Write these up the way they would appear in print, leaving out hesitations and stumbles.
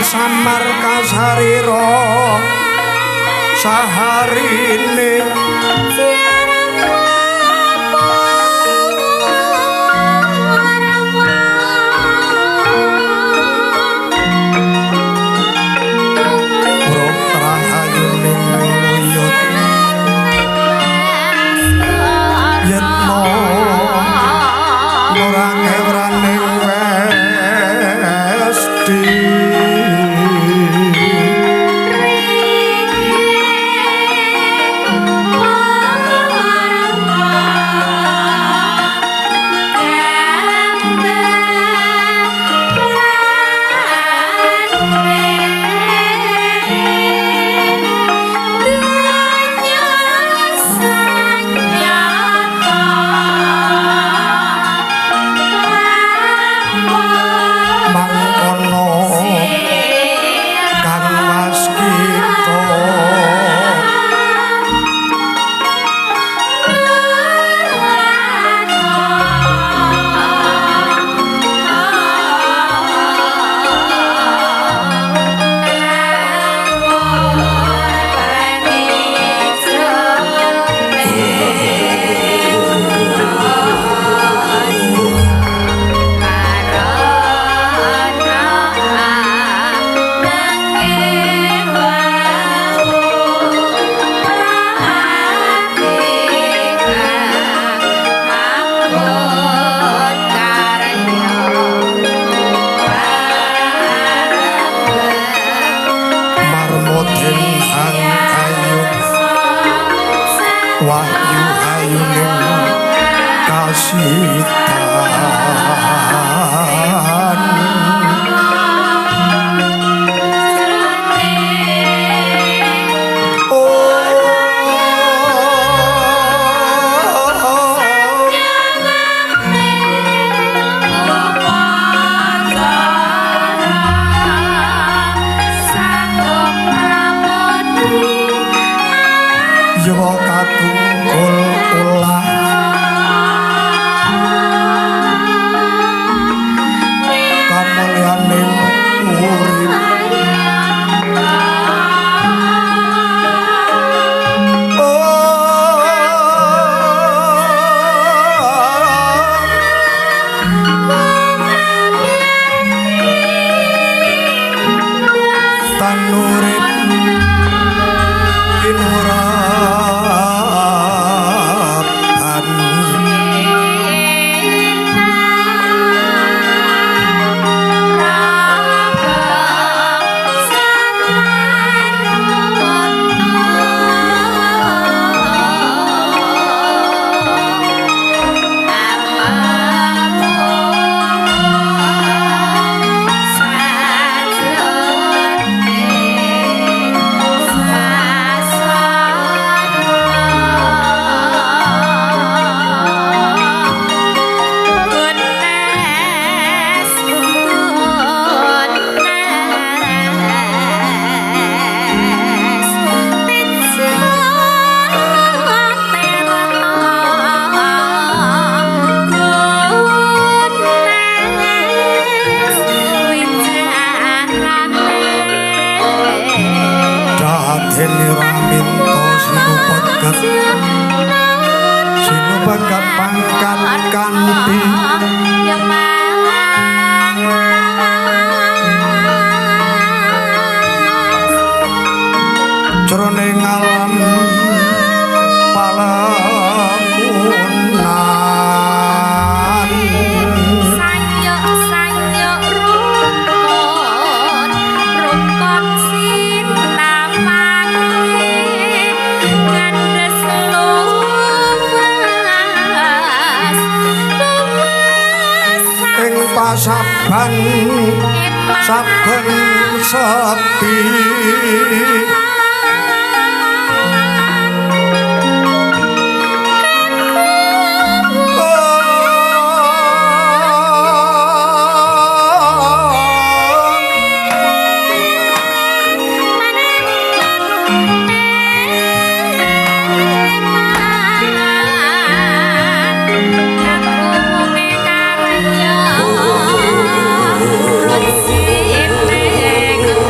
Samar kasarira saharine saben saben sepi. Thank you.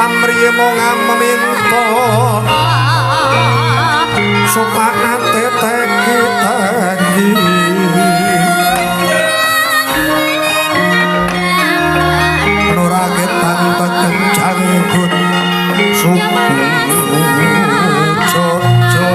pamriye mung meminta supaate teki-teki nurake tanteken janggut suku jojo.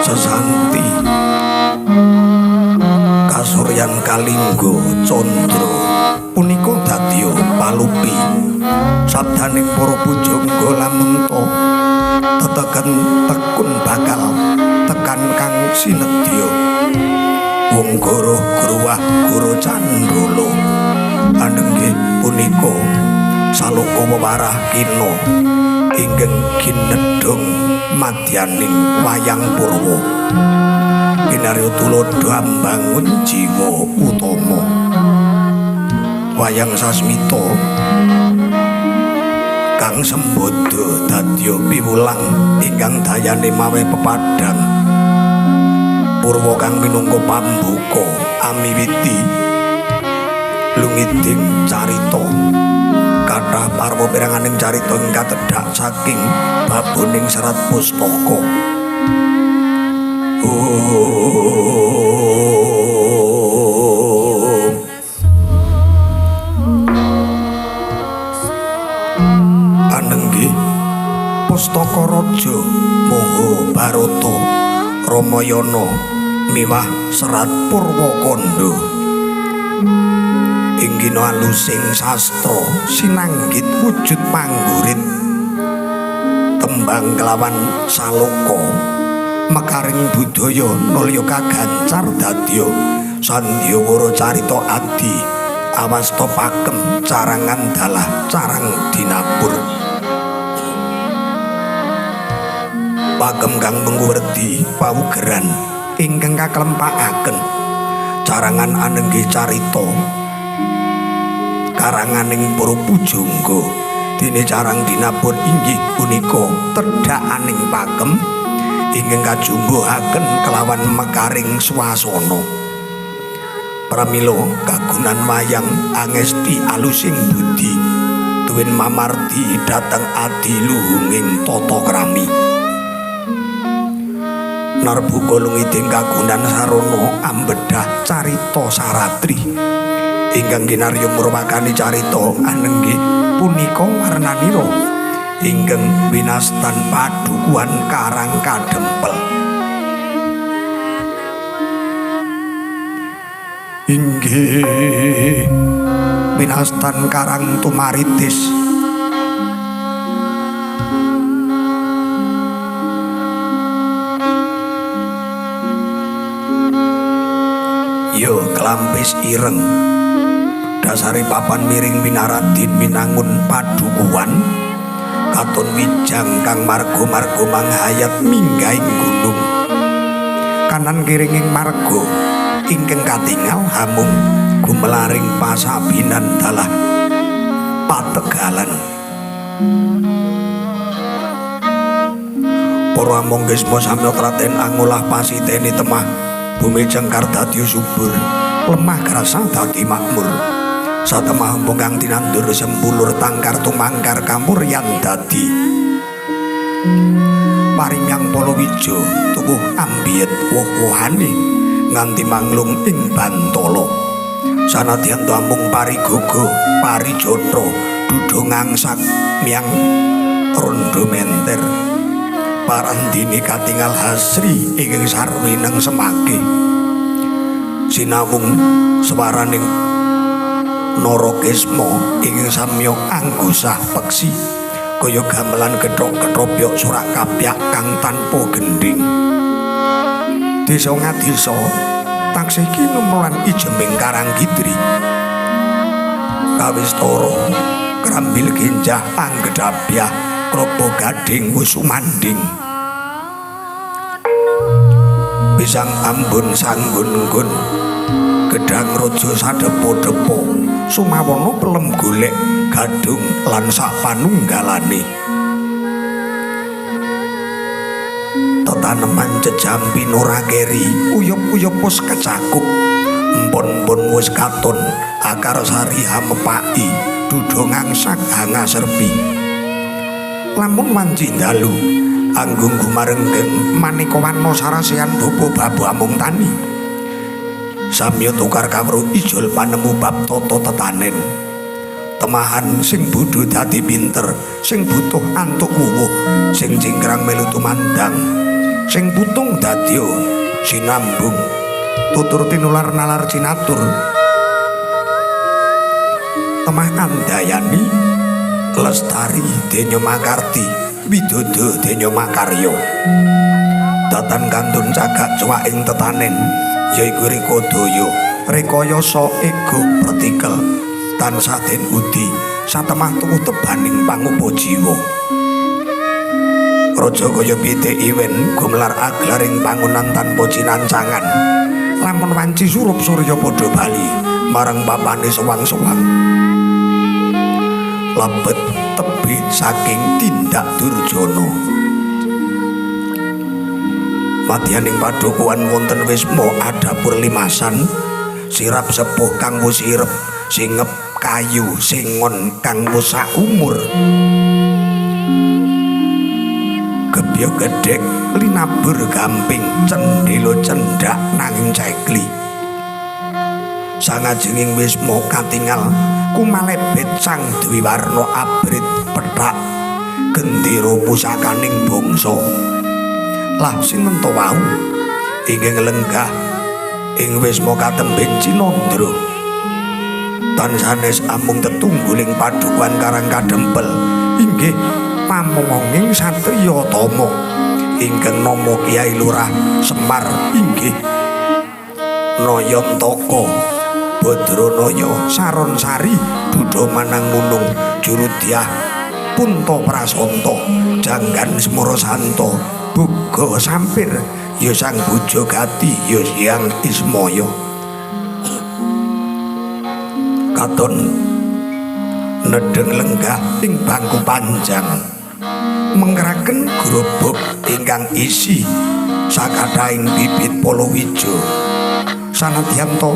Sesanti kasuryan kalingga candra punika dadya palupi sabdaning para pujangga lamun ta teteken tekun bakal tekan kang sinedya wong goro gruwah goro candala anenggih punika saloka wewarah kina ingkang ginedhong madyaning wayang purwa kinarya tuladha ambangun jiwa utama wayang sasmita kang sembada dadya piwulang ingkang dayane mawe pepadhang purwa kang minangka pambuka amiwiti lungiding carita. Kathah parwa peranganing carita ing katedhak saking baboning serat pustaka. Anenggih Pustaka Raja Moho Barata Ramayana miwah serat Purwakanda. Ing kina alusing sastra sinanggit wujud panggurit tembang kelawan saloka mekaring budaya nulya kagancar dadya sandyawara carita adi awasta pakem carangan dalah carang dinapur pakem kang mengwerdi pawugeran ingkang kaklempakaken carangan anenggih carita karanganing para pujangga dene carang dinapur inggih punika tedhakaning pakem ingkang kajumbuhaken kelawan mekaring swasana. Pramila kagunan wayang angesti alusing budi tuwin mamardi dhateng adiluhunging tata krami. Narbuka lungiding kagunan sarana ambedhah carita saratri ingkang kinarya murwakani carita anenggih punika warnanira ingkang winastan padukuhan Karang Kadempel. Inggih winastan Karang Tumaritis. Yo klampis ireng dasare papan miring minaradin minangun padukuhan katon wijang kang marga-marga manghayat minggahing gunung kanan kiringing marga ingkang katingal hamung gumelaring pasabinan dalah pategalan. Para amanggisma samya klaten angolah pasiteni temah bumi jengkar dadi subur lemah krasa dadi makmur. Satemah empung kang tinandur sempulur tangkar tumangkar kamuryan dadi parimyang palawija tuwuh ambiyet woh-wohane nganti manglung ing bantala. Sanadyan amung parigogo parijatra duda ngangsak myang rondo menter parandine katingal hasri ingkang sarwi neng semake sinawung swaraning Narakisma ingkang samya anggosah peksi kaya gamelan gethok-ketropyok surak kapyak kang tanpa gendhing. Desa ngadesa taksih kinemlan ijeming Karang Kidri. Kawistara krambil genjah anggedhabyah klopo gading wis sumanding. Pisang ambun sanggun-gun gedang raja sadepo-depo sumawana pelem golek gadung lan sak panunggalane. Tetaneman jejampi ora keri uyup-uyup wis kecakup empon-empon wis katon akar sari hamepaki duda ngangsak hangaserpi. Lamun wanci dalu anggung gumarenggeng maneka warna sarasehan bapa babu amung tani. Samya tukar kawruh ijol panemu bab tata tetanen. Temahan sing bodho dadi pinter, sing butuh antuk wuwuh, sing cingkrang melu tumandang, sing putung dadya sinambung, tutur tinular nalar cinatur. Temah andayani lestari denya makarti, widodo denya makarya. Datan kantun cagak cuwak ing tetanen yaiku rekodaya, rekayasa ego pertikel tansah den udi satemah tuwuh tebaning pangupa jiwa. Raja kaya pitik iwen gumelar aglar ing pangonan tanpa cinancangan. Lamun wanci surup surya padha bali marang papane sewang-sewang. Lebet tebih saking tindak durjana. Madyaning padukuhan wonten wisma adapur limasan, sirap sepuh kang wis irep, singep kayu singon kang wis saumur. Gebya gedhek linabur gamping cendhela cendhak nanging cekli. Sangajenging wisma katingal kumalebet sang dwiwarna abrit pethak gendera pusakaning bangsa. Lah sinten to wau ingkang lenggah ing wisma katemben Cinandra. Tan sanes amung tetungguling padukuhan Karang Kadempel inggih pamonging satriya tama ingkang nama Kyai Lurah Semar inggih Nayantaka Badranaya Saron Sari Duda Manang Munung Jurudyah Punta Prasanta Janggan Semara Santa Buga Sampir ya Sang Bujogati ya Hyang Ismaya. Katon nedheng lenggah ing bangku panjang mengeraken grobok ingkang isi sakathahing bibit palawija. Sanadyan to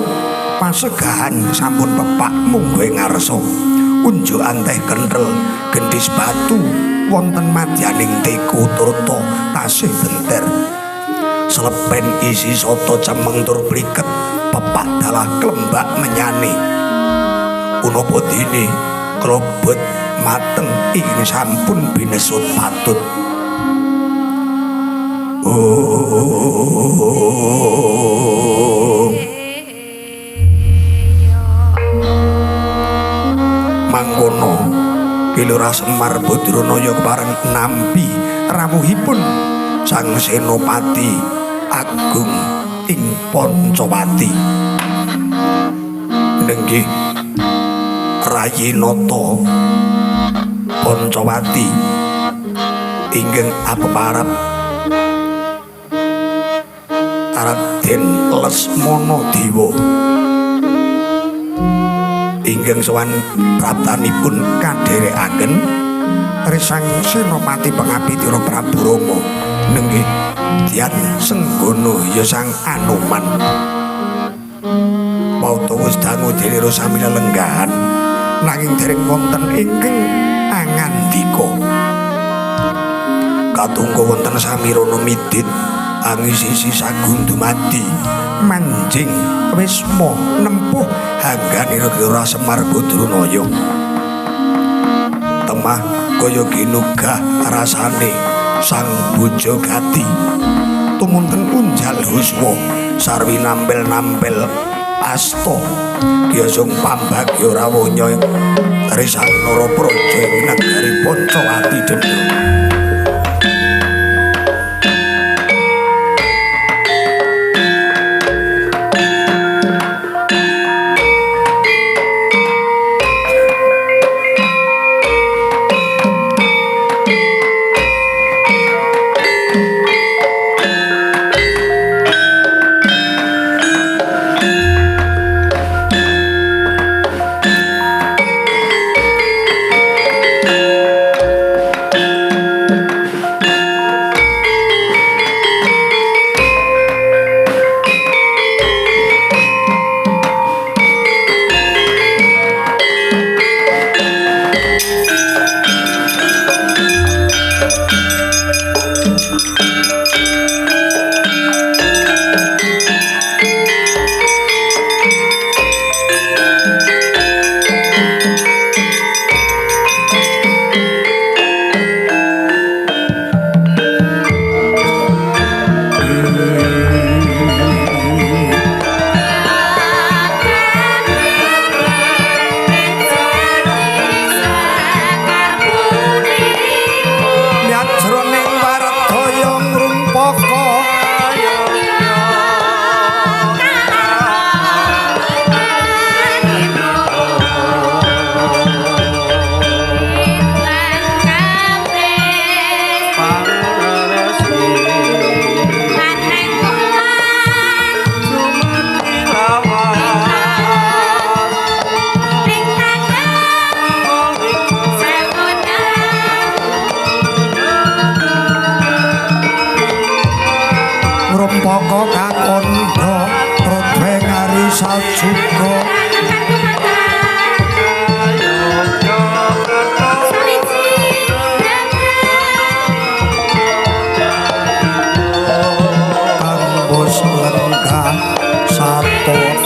pasegahan sampun pepak mungguh ngarsa unjukan teh kenthel gendhis batu wonten madyaning teko turta tasih benter. Slepen isi soto cemeng tur pliket pepak dalah klembak menyane. Punapa dene klobot mateng ing sampun binesut patut. Oh. Mangkono Ki Lurah Semar Badranaya kepareng nampi rawuhipun Sang Senopati Agung ing Pancawati. Nenggih Rayi Nata Pancawati ingkang apeparep Raden Lesmana Dewa ingkang sowan praptanipun kadherekaken Sang Senopati Pengabdi Prabu Rama nenggih Dyan Senggono ya Sang Anoman. Pauta wis dangu dene sami lelenggahan nanging dereng wonten ingkang angandika. Katunggu wonten samirana midit angisisi sagung dumadi manjing wisma nempuh hangganira Lurah Semar Badranaya. Temah kaya ginugah rasane Sang Bujogati tumunten unjal huswa sarwi nampel-nampel asta gyasung pambagya rawuhnya Risang Narapraja ing nagari Pancawati Dendra. kandha proteng ari sajuga kambus lenggah satata.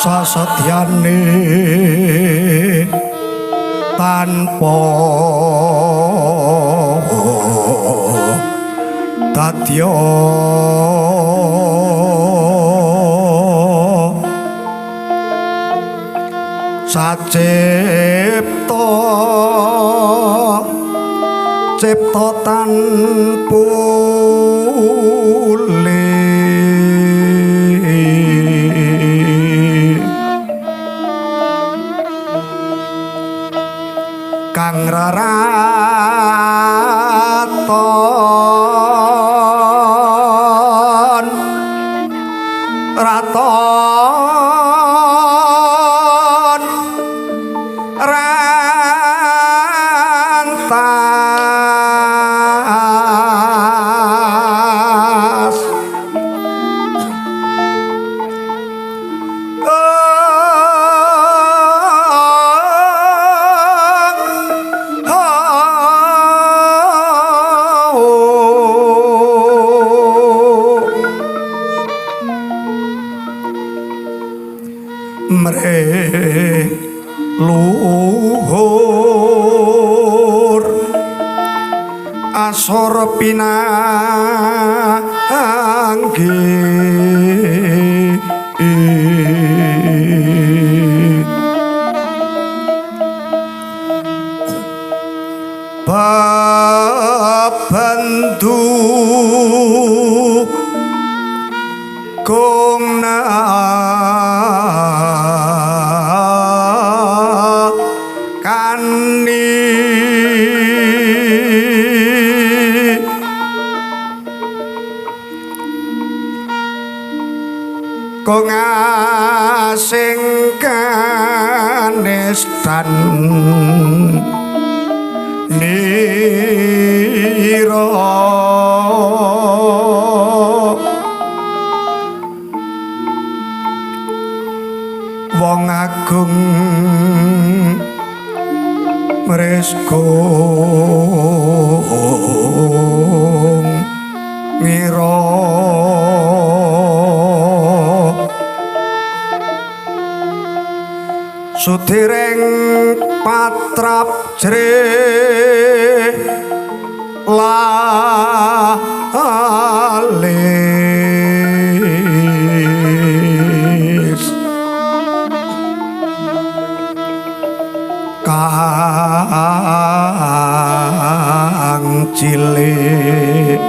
Sasetyane tanpa dadya sacipta cipta tanpa kang raraton raton rantas luhur asor pinanggi bebendu gongna kani kong asing kanestan nira wong agung mreskung ngira sudireng patrap jrih lalis kang cilik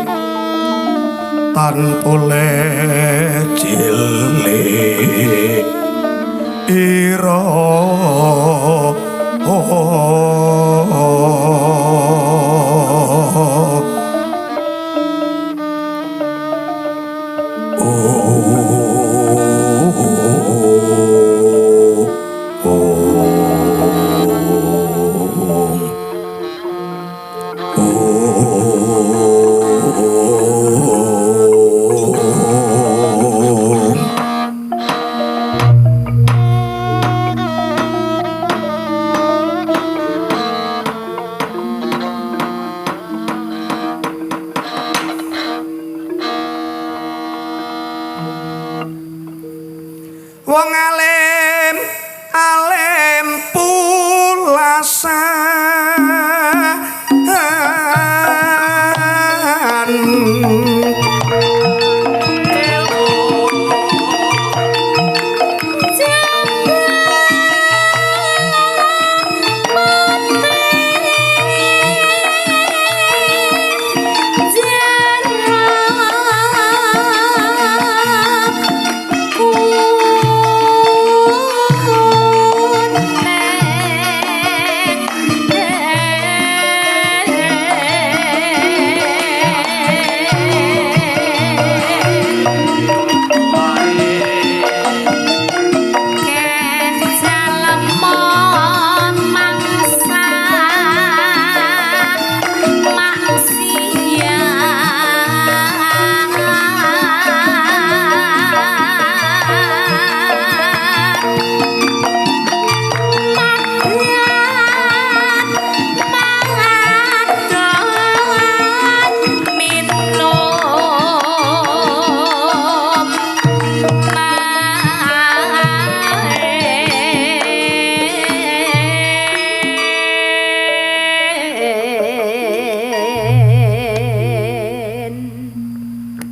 tan oleh cilik ira. Oh, oh, oh.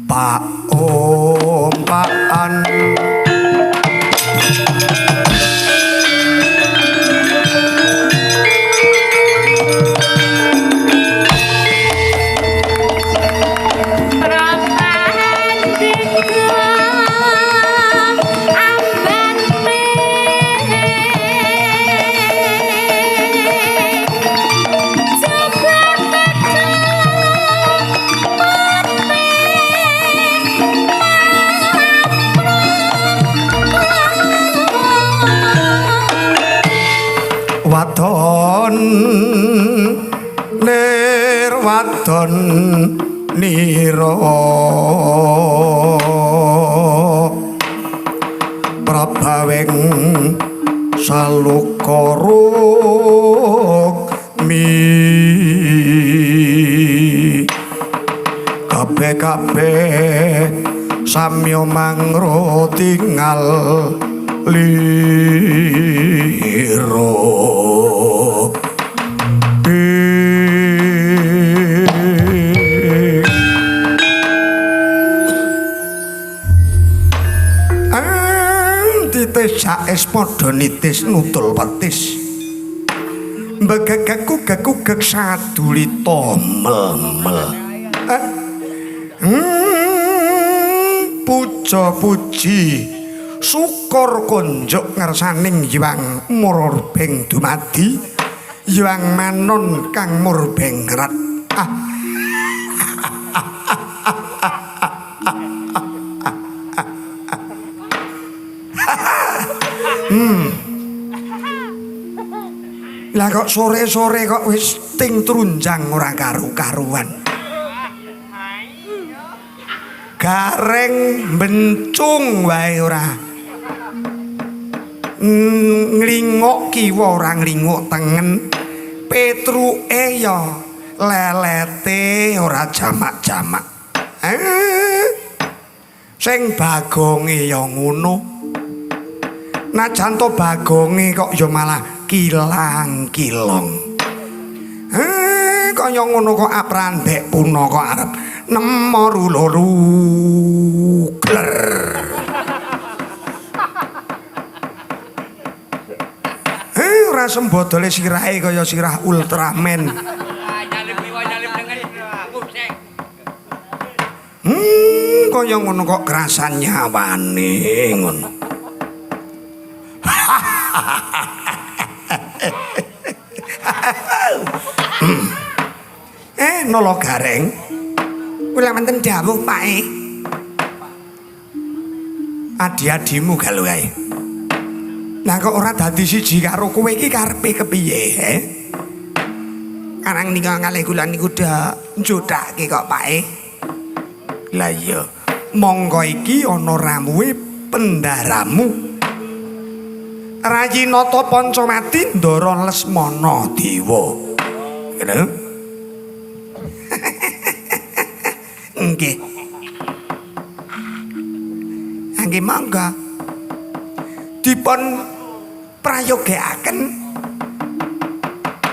Pak Om Pakan wadon lir wadon nira prabaweng saluka rukmi kabeh-kabeh samya mangro tingal liro. Titis saes padha nitis nutul petis mbegegek kugek sadulita mel-mel. Puja puji syukur konjuk ngersaning Hyang Murbeng dumadi Hyang Manon kang murbeng rat. Lah kok sore-sore kok wis ting trunjang ora karu-karuan. Gareng bencung wae ora. Nglinguk kiwa ora nglinguk tengen. Petruke ya lelete ora jamak-jamak. Sing bagonge ya ngono. Najan to bagonge kok ya malah kilang-kilong. Kaya ngono kok aprandek puna kok arep nemo loro gler. Ora sembodole sirahe kaya sirah Ultraman. Kaya ngono kok krasan nyawane ngono. Nolo Gareng. Kula wonten dawuh, Pak. Adi-adimu galo kae. Lah kok ora dadi siji karo kowe iki karepe kepiye, he? Karang nika kalih kula niku dak njothake kok, Pak. Lah iya, monggo iki ana rawuhe pendaramu. Rayi Nata Pancawati Ndara Lesmana Dewa. Ngono? Nggih. Nggih monggo. Dipun prayogekaken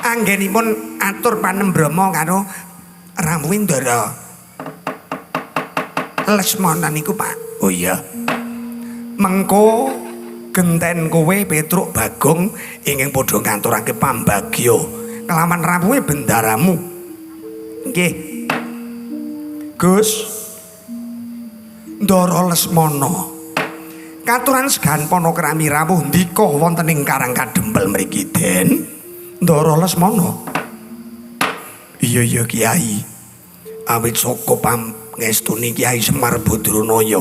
anggenipun atur panembrama karo rawuhe Ndara Lesmana niku, Pak. Oh iya. Mengko genten kowe Petruk Bagong ingkang padha ngaturake pambagya kelawan rawuhe bendaramu. Nggih. Gus Ndara Lesmana katuran segan panakrami rawuh ndika wonten ing Karang Kadempel mriki, Den. Ndara Lesmana. Iya iya Kiai. Awit saka pangestune Kiai Semar Badranaya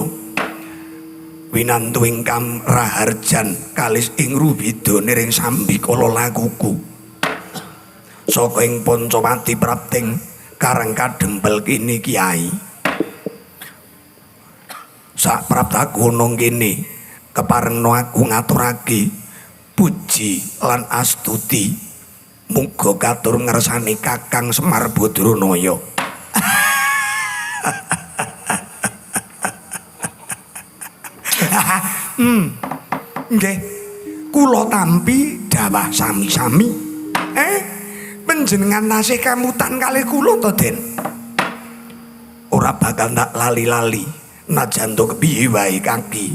winantu ingkang raharjan kalis ing rubida niring sambikala lakuku saka ing Pancawati prapting Karang Kadempel kene Kiai. Sak praptakono kene keparengno aku ngaturake puji lan astuti muga katur ngersani Kakang Semar Badranaya. Nggih, kula tampi dawah sami-sami. Panjenengan tasih kamutan kalih kula to, Den? Ora bakal tak lali-lali najan to kepiye wae kaki.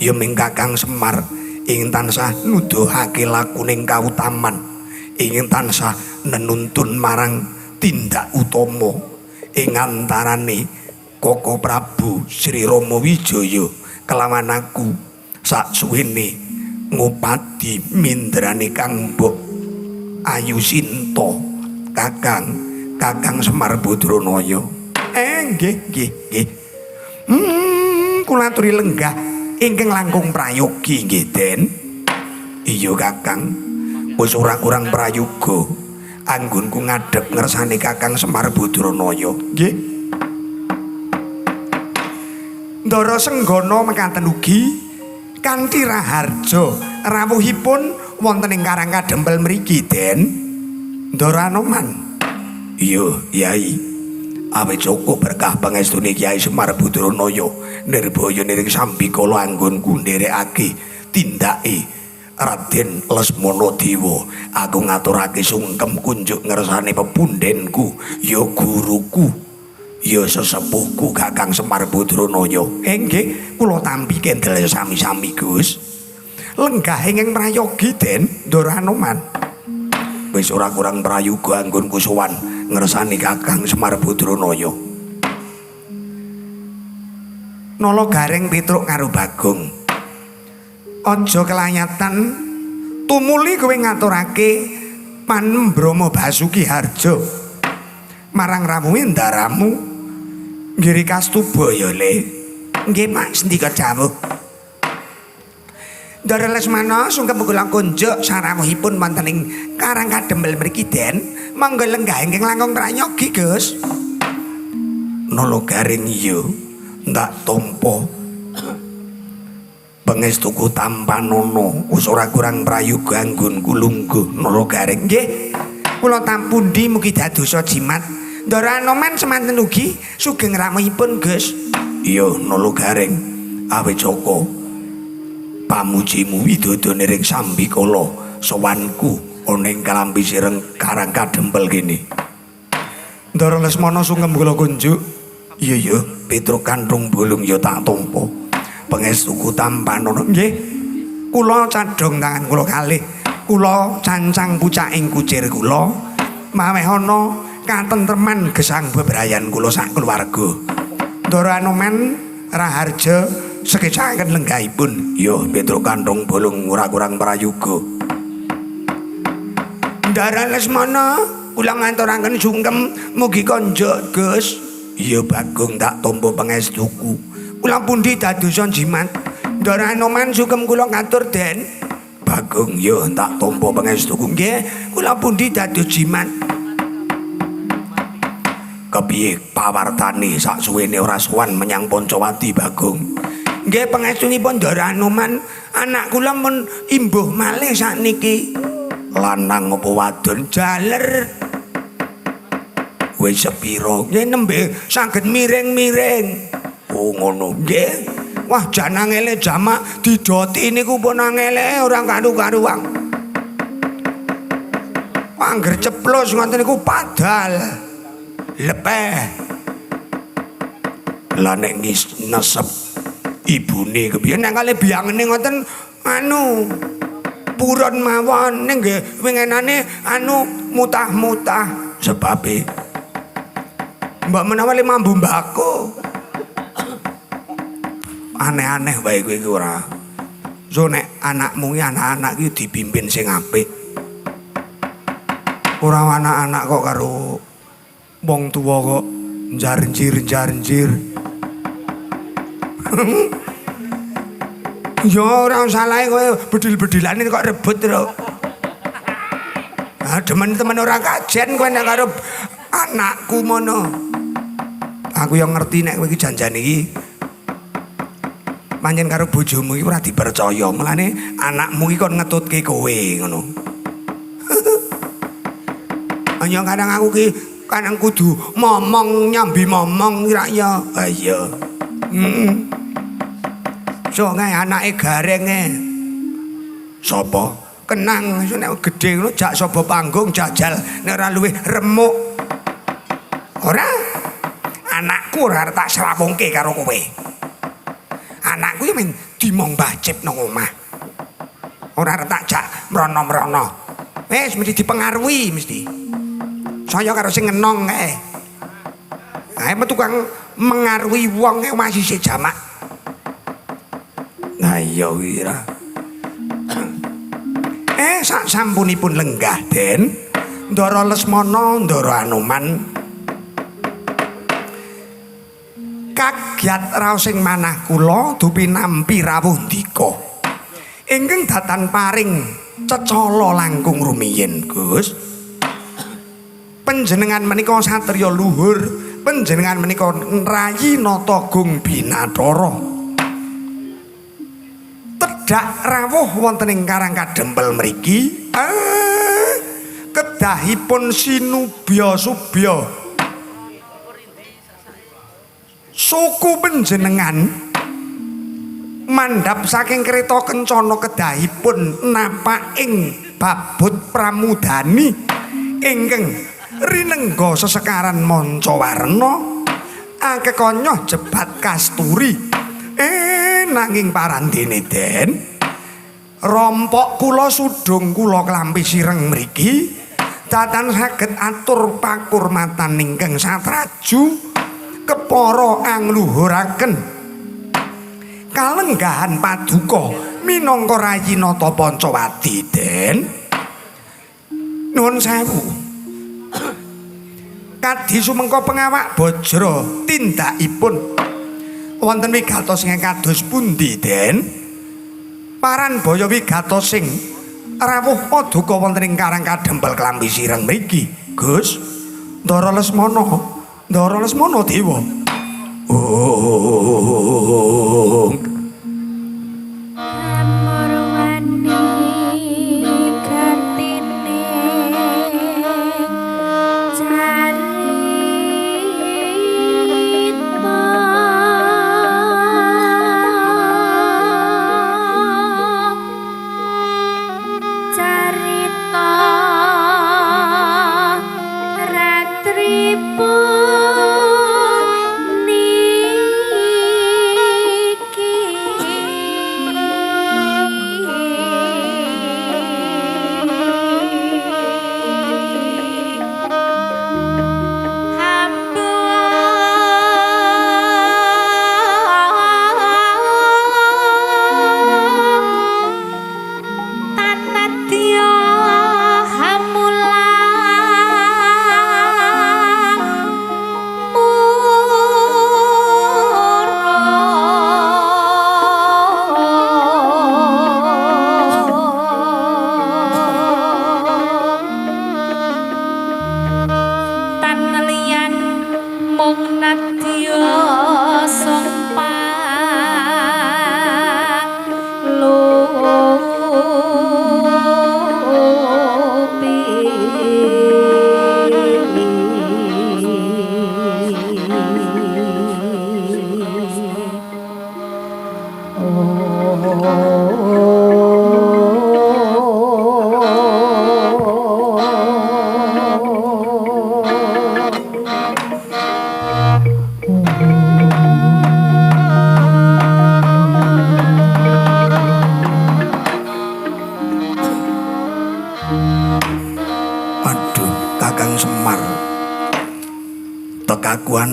Ya ming Kakang Semar ing tansah nuduhake lakuning kautaman, ingin tansah nenuntun marang tindak utama ing antarane Koko Prabu Sri Rama Wijaya kelawan aku saksuwene ngupadi mindrane Kang Mbok Ayu Sinta Kakang Semar Badranaya. Nggih nggih nggih. Kula aturi lenggah ingkang langkung prayogi nggih Den. Iya Kakang, wis ora kurang prayoga anggonku ngadhep ngersane Kakang Semar Badranaya. Nggih. Ndara Senggana mekaten ugi kanthi raharja rawuhipun wonten ing Karang Kadempel mriki Den. Ndara Anoman. Iya, Yai. Awit cukup berkah pangestune Kyai Semar Badranaya nirbaya niring sambikala anggonku nderekake tindake Raden Lesmana Dewa. Aku ngaturake sungkem kunjuk ngersane pepundhenku, ya guruku, ya sesepuhku Kakang Semar Badranaya. Nggih, kula tampi kendel sami-sami Gus. Lenggah ingkang prayogi Den Ndara Anoman. Wis ora kurang prayoga anggonku sowan ngersani Kakang Semar Badranaya. Nala Gareng Petruk karo Bagong. Aja kelayatan tumuli kowe ngaturake panembrama Basuki Harja marang rawuhe ndaramu nggiri kastuba ya Le. Nggih Mak, sendika dawuh. Ndara Lesmana sungkem kula kunjuk sarawuhipun wonten ing Karang Kadempel mriki Den. Monggo lenggah ingkang langkung prayogi Gus. Nala Gareng iya ndak tampa pangestuku tampanana wis ora kurang prayoga anggonku lungguh. Nala Gareng nggih kula tampundi mugi dadosa jimat. Ndara Anoman semanten ugi sugeng rawuhipun Gus. Iya Nala Gareng, awit jaka pamujimu widodo niring sambikala sowanku ana ing kalambi sireng Karang Kadempel kene. Ndara Lesmana sungkem kula kunjuk. Iya ya, Petruk kanthung bolong ya tak tampa. Pangestuku tampanana. Nggih. Kula cadhong tangan kula kalih. Kula cancang pucaking kucir kula. Maweh ana katentreman gesang bebrayan kula sak keluarga. Ndara Anoman raharja sekecaken lenggahipun. Ya Petruk kanthung bolong ora kurang prayoga. Ndara Lesmana kula nganturaken sungkem mugi konjuk Gus. Iya Bagong tak tampa pangestuku. Kula pundi dadosa jimat. Ndara Anoman sungkem kula ngatur Den. Bagong ya tak tampa pangestuku. Nggih, kula pundi dados jimat. Kepiye pawartane sak suwene ora sowan menyang Pancawati Bagong? Nggih pangestunipun Ndara Anoman, anak kula mun imbuh malih sakniki. Lanang apa wadon? Jaler. Wis sepira? Nggih nembe saged miring-miring. Oh ngono. Nggih. Wah jan angele jamak didoti niku pun angele ora karu-karuan. Angger ceplos ngoten niku padal. Lepeh. Lah nek nesep ibune kepiye? Nek kali biyangene ngoten anu purun mawon ning nggih wingenane anu mutah-mutah sebabe mbak menawa le mambu mbako. Aneh-aneh wae kowe iki ora. So nek anakmu iki anak-anak iki dipimpin sing apik. Ora anak-anak kok karo wong tuwa kok njarnjir-njarnjir. Ya ora salahe kowe bedil-bedilane kok rebut lho. Ah temen-temen ora kajen kowe nek karo anakku mono. Aku yang ngerti nek kowe iki janjane iki pancen karo bojomu iki ora dipercaya. Mulane anakmu iki kon ngetutke kowe ngono. Hanya kadang aku ki kadang kudu momong nyambi momong kira ya. Ha iya. Heeh. So kae anake garenge. Sapa? Kenang nek gedhe ngono jak sapa panggung jajal nek ora luwih remuk. Ora. Anakku ora arep tak srawungke karo kowe. Anakku ya men dimong Mbah Cip nang omah. Ora arep tak jak mrono-mrono. Wis mesti dipengaruhi mesti. Saya karo sing ngenong kae. Ae tukang mengaruhi wong masih sik jamak. Nah iya wira. Sak sampunipun lenggah Den, Ndara Lesmana, Ndara Anoman kagyat raos ing manah kula dupi nampi rawuh ndika. Ingkang datan paring cecala langkung rumiyin, Gus. Panjenengan menika satriya luhur, panjenengan menika rayi nata gung binathara. Tedhak rawuh wonten ing Karang Kadempel mriki, kedahipun sinubya subya. Suku panjenengan mandhap saking kereta kencana kedahipun napak ing babut pramudani ingkang rinengga sesekaran manca warna akekonyoh jebat kasturi. Nanging parandene Den, rompok kula sudung kula klampi sireng mriki datan saged atur pakurmatan ingkang satraju kepara angluhuraken kalenggahan paduka minangka rayi nata Pancawati. Den, nuwun sewu. Kadi sumengko pengawak bajra tindakipun wonten wigatos ingkang kados pundi Den? Paran baya wigatos sing rawuh paduka wonten ing Karang Kadempel Klambi Sireng mriki, Gus. Ndara Lesmana, Ndara Lesmana dewa. Oh.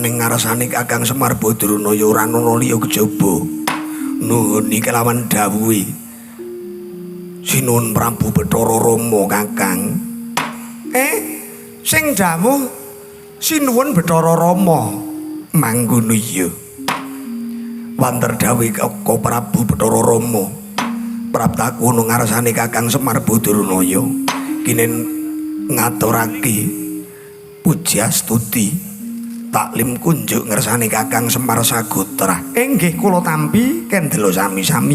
Ngarsane Kakang Semar Badruna ya ora ana liya kejaba nuhuni kelawan dawuhe Sinuwun Prabu Bathara Rama. Kakang, sing dawuh Sinuwun Bathara Rama mangkono iya. Wanter dawuhe Kaka Prabu Bathara Rama praptakono ngarsane Kakang Semar Badrunaya kinen ngaturake puji astuti taklim kunjuk ngersane Kakang Semar Sagotra. Nggih kula tampi kendelo sami-sami.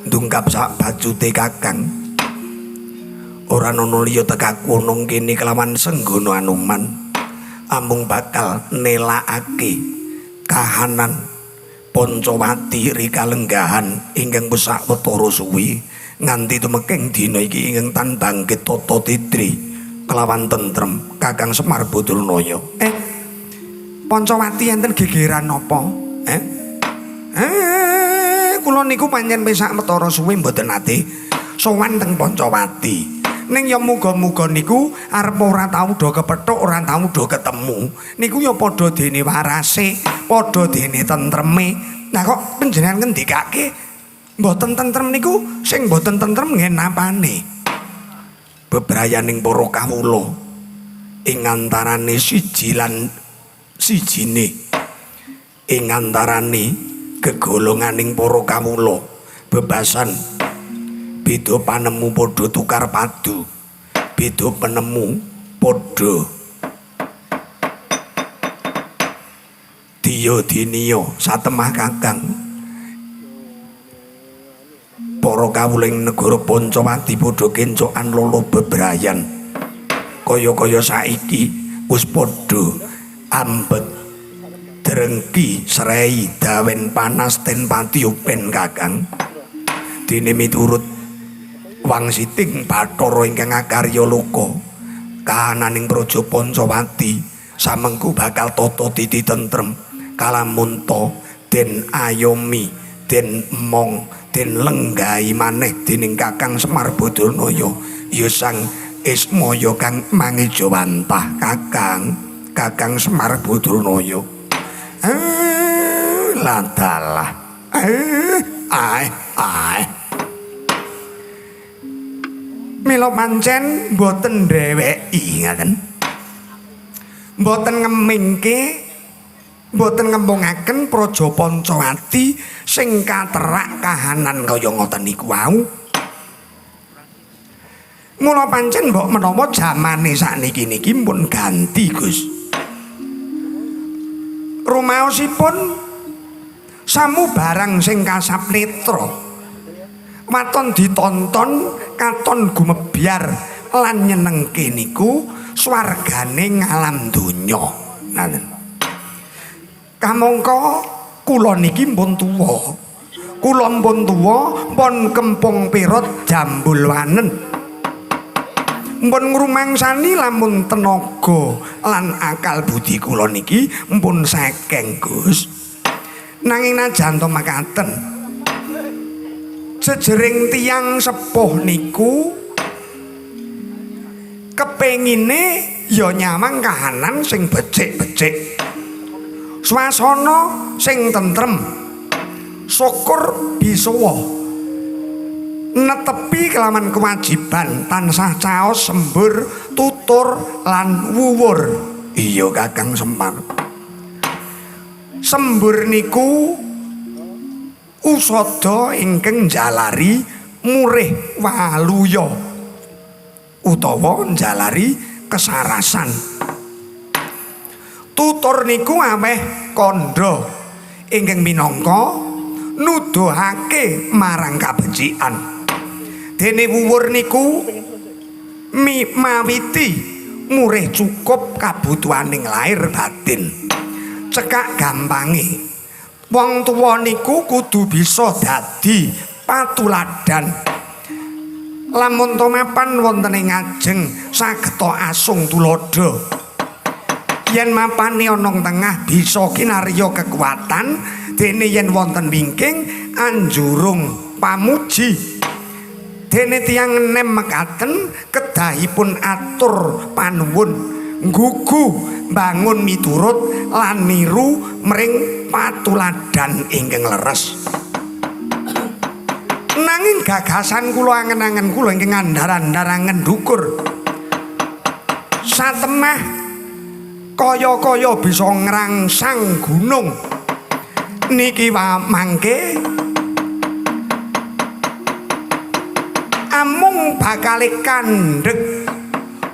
Ndungkap sak bacute Kakang. Ora ana liya tekaku ana kene kelawan Senggono Anoman. Amung bakal nelakake kahanan Pancawati rikalenggahan ingkang wis sawetara suwi nganti tumeking dina iki ingkang tan bangkit tata titri. kelawan tentrem Kakang Semar Badranaya. Pancawati enten gegeran napa? Kula niku pancen pesak metara suwe mboten nate sowan teng Pancawati. Ning ya muga-muga niku arep ora tau do kepethuk, ora tau do ketemu. Niku ya padha dene warase, padha dene tentreme. Nah kok panjenengan ngendikake mboten tentrem niku sing mboten tentrem ngen napane? Bebrayaning para kawula ing antarane siji lan sijine, ing antarane gegolonganing para kawula bebasan beda panemu padha tukar padu, beda penemu padha diya diniya satemah Kakang. Para kawula ing negara Pancawati padha kencokan lolo bebrayan kaya-kaya saiki wis padha ambet drengki srei dawen panas ten pati upen Kakang. Dene miturut wangsiting Bathara ingkang akarya loka kahananing praja Pancawati samengku bakal tata titi tentrem kalamunta den ayomi den emong den lenggahi maneh dening Kakang Semar Badranaya ya Sang Ismaya kang mangejawantah Kakang, Kakang Semar Badranaya. Ladalah. Ae. Mila pancen mboten dheweki ngaten. Mboten ngemingke, mboten ngempungaken praja Pancawati sing katerak kahanan kaya ngoten niku wau. Mula pancen mbok menawa jamane sakniki niki pun ganti, Gus. Rumaosipun samu barang sing kasap netra waton ditonton katon gumebyar lan nyenengke niku swargane ngalam donya. Ngaten. Kamangka kula niki pun tuwa. Kula pun tuwa, pun kempung perot jambul wanen. Mpun ngrumangsani lamun tenaga lan akal budi kula niki mpun sekeng, Gus. Nanging najan to makaten, jejering tiyang sepuh niku kepengine ya nyawang kahanan sing becik-becik, swasana sing tentrem, syukur bisawa netepi kelawan kewajiban tansah caos sembur tutur lan wuwur. Iya Kakang Semar, sembur niku usada ingkang njalari murih waluya utawa njalari kesarasan. Tutur niku aweh kandha ingkang minangka nuduhake marang kabecikan. Dene wuwur niku mawiti murih cukup kabutuhaning lahir batin. Cekak gampange, wong tuwa niku kudu bisa dadi patuladan. Lamun to mapan wonten ing ngajeng sageta asung tuladha. Yen mapane ana tengah bisa kinarya kekuatan, dene yen wonten wingking anjurung pamuji. Dene tiyang enem mekaten kedahipun atur panuwun, nggugu mbangun miturut lan niru mring patuladan ingkang leres. Nanging gagasan kula angen-angen kula ingkang andhar-andharangen dukur satemah kaya-kaya bisa ngrangsang gunung niki mangke amung bakale kandhek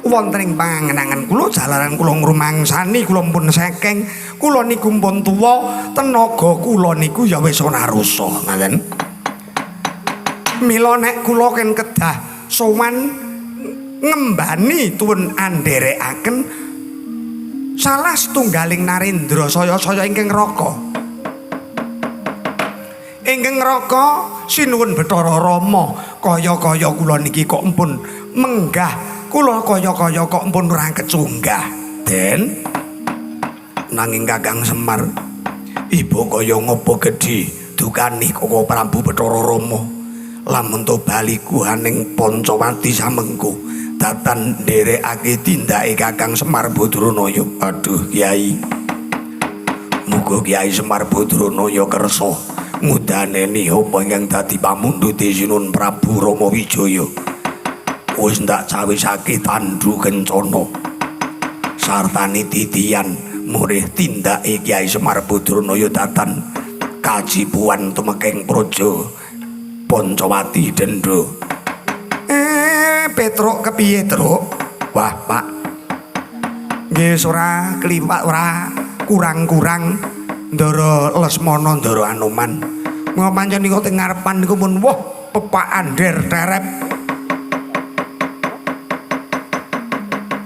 wonten ing pangangen-angen kula jalaran kula ngrumangsani kula pun sekeng, kula niku pun tuwa, tenaga kula niku ya wis ora rusa ngaten. Mila nek kula ken kedah sowan ngembani tuwin anderekaken salah setunggaling narendra saya-saya ingkang raka. Ingkang raka sinuwun Bathara Rama, kaya-kaya kula niki kok empun menggah Kula kaya-kaya kok pun ora kecunggah, Den. Nanging Kakang Semar, ibu kaya ngopo gedhi dukani Koko Prabu Bathara Rama. Lamun to bali guhaning Pancawati samengko datan nderekake tindake Kakang Semar Badranaya. Aduh Kyai. Muga Kyai Semar Badranaya kersa ngudaneni apa ingkang dadi pamundhute Sinuwun Prabu Rama Wijaya. Wis ndak cawisake tandu kencana sartani titian murih tindake Kyai Semar Badranaya datan kajipuan tumekeng praja Pancawati Dendra. Petruk kepiye, Truk? Wah, Pak. Nggih ora kliwat ora kurang-kurang Ndara Lesmana Ndara Anoman. Mula pancen niku teng ngarepan niku pun wah pepakan der terep.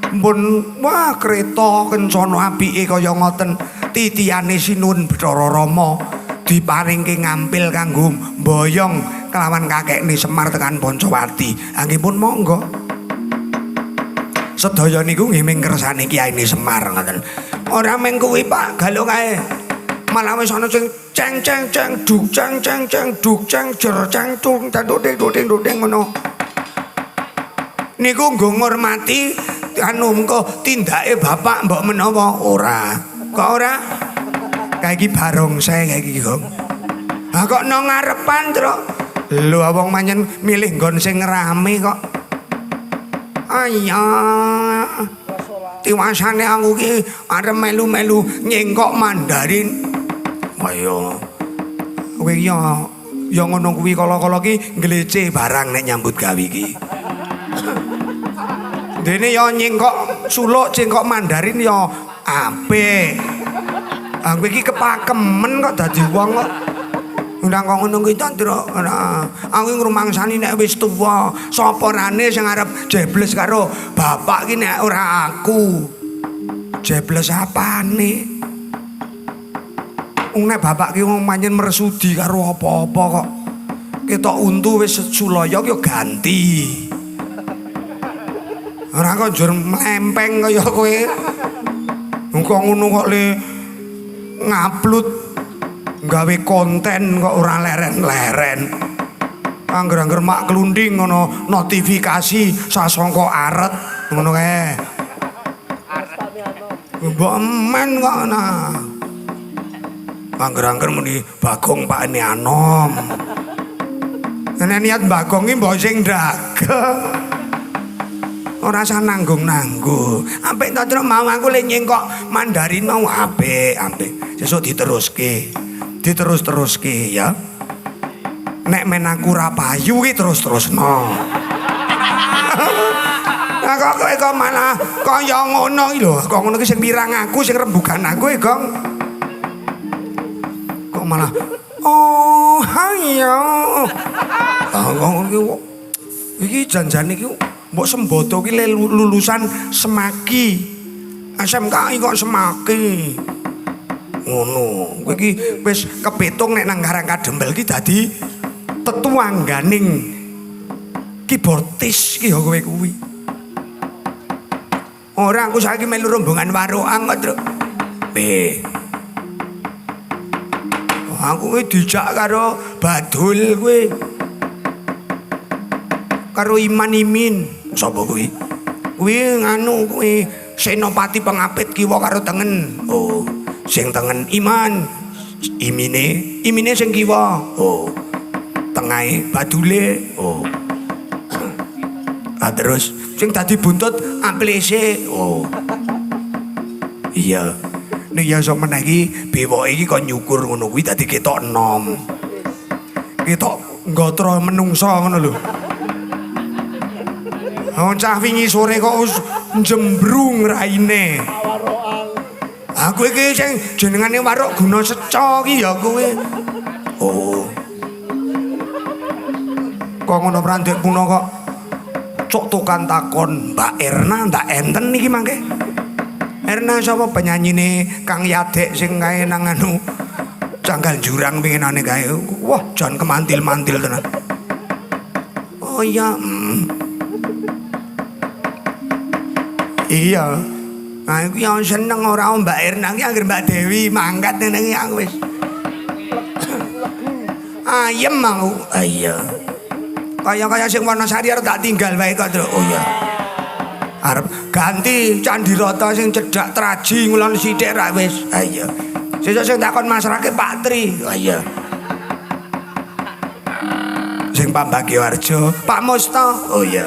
Pun wah kreta kencana apike kaya ngoten titiyane Sinuwun Bathara Rama diparingke ngampil kanggo mboyong kelawan kakekne Semar tekan Pancawati. Nggih pun monggo. Sedaya niku nggih ming kersane Kiyaine Semar ngoten. Ora mung kuwi Pak, galuk kae. Malah wis ana sing ceng ceng ceng duk ceng ceng ceng duk ceng jer ceng cung duding duding duding ngono. Niku nggo ngurmati anu mengko tindake bapak mbok menawa ora. Kok ora? Kae iki barongsai kae iki, Gong. Ha kok nang ngarepan, Truk? Lho wong pancen milih nggon sing rame kok. Ayah. Tiwasane aku ki arep melu-melu nyengkok Mandarin. Ayo. Kowe iki ya ngono kuwi kala-kala ki nglece barang nek nyambut gawe iki. Dene ya nyengkok suluk, cengkok Mandarin ya apik. Aku iki kepakemen kok dadi wong kok. Ora kok ngono kuwi ta, Ndra. Ora. Aku ngrumangsani nek wis tuwa, sapa rane sing arep jebles karo bapak ki nek ora aku. Jebles apane? Wong nek bapak ki wong pancen mersudi karo apa-apa kok. Ketok untu wis sulaya ki ganti. Ora kok njur mlempeng kaya kowe. Wong kok ngono kok le ngupload gawe konten kok ora leren-leren. Angger-angger mak klunding ngono notifikasi sasangka aret ngono kae. Mbok emen kok nah. Angger-angger muni Bagong pakne Anom. Nek niat Bagong ki mbok sing ndagel. Ora usah nanggung-nanggung. Apik to, Truk, mau aku le nyengkok Mandarin mau apik, apik. Sesuk diteruske. Diterus-teruske ya. Nek men aku ora payu ki terus-terusno. Lah kok kowe kok malah kaya ngono iki lho. Kok ngono ki sing pirang aku, sing rembugan aku e, Gong. Kok malah oh hayo. Ah kok ngono ki iki janjane iki mbok sembodo ki lulusan Semaki. SMKI kok Semaki. Ngono. Kowe iki wis kepitung nek nang Karang Kadempel ki dadi tetuangganing keyboardis ki ya kowe kuwi. Ora aku saiki melu rombongan warokan kok, Truk. Piye? Aku kuwi dijak karo Badul kuwi. Karo Iman Imin. Sapa kuwi? Kuwi nganu kuwi Senopati pengapit kiwa karo tengen. Oh, sing tengen Iman. Imine, imine sing kiwa. Oh. Tengahe Badule. Oh. Ah terus sing dadi buntut amplese. Oh. Iya. Nek ya sok meneh iki bewoke iki kon nyukur ngono kuwi dadi ketok enom. Ketok nggotra menungsa ngono lho. Oh, cah wingi sore kok wis njembrung raine. Aku iki sing jenengane waruk guna seca ki ya kowe. Oh. Kok ngono prandek puna kok cok tukang takon Mbak Erna ndak enten niki mangke. Erna sapa penyanyine Kang Yadek sing kae nang anu Canggal Jurang pinginane kae. Wah, jan kemantil-mantil tenan. Oh iya. Iya. Nah, aku yang seneng ora Mbak Erna iki anggere Mbak Dewi mangkat ngene iki aku wis. Ayem aku. Ah iya. Kaya-kaya sing Wonosari arep tak tinggal wae kok, Truk. Oh iya. Arep ganti Candirata sing cedhak Traji ngulon sithik ra wis. Ah iya. Sesuk sing takon masrahke Pak Tri. Ah iya. Sing Pambagyoharjo, Pak Musto. Oh iya.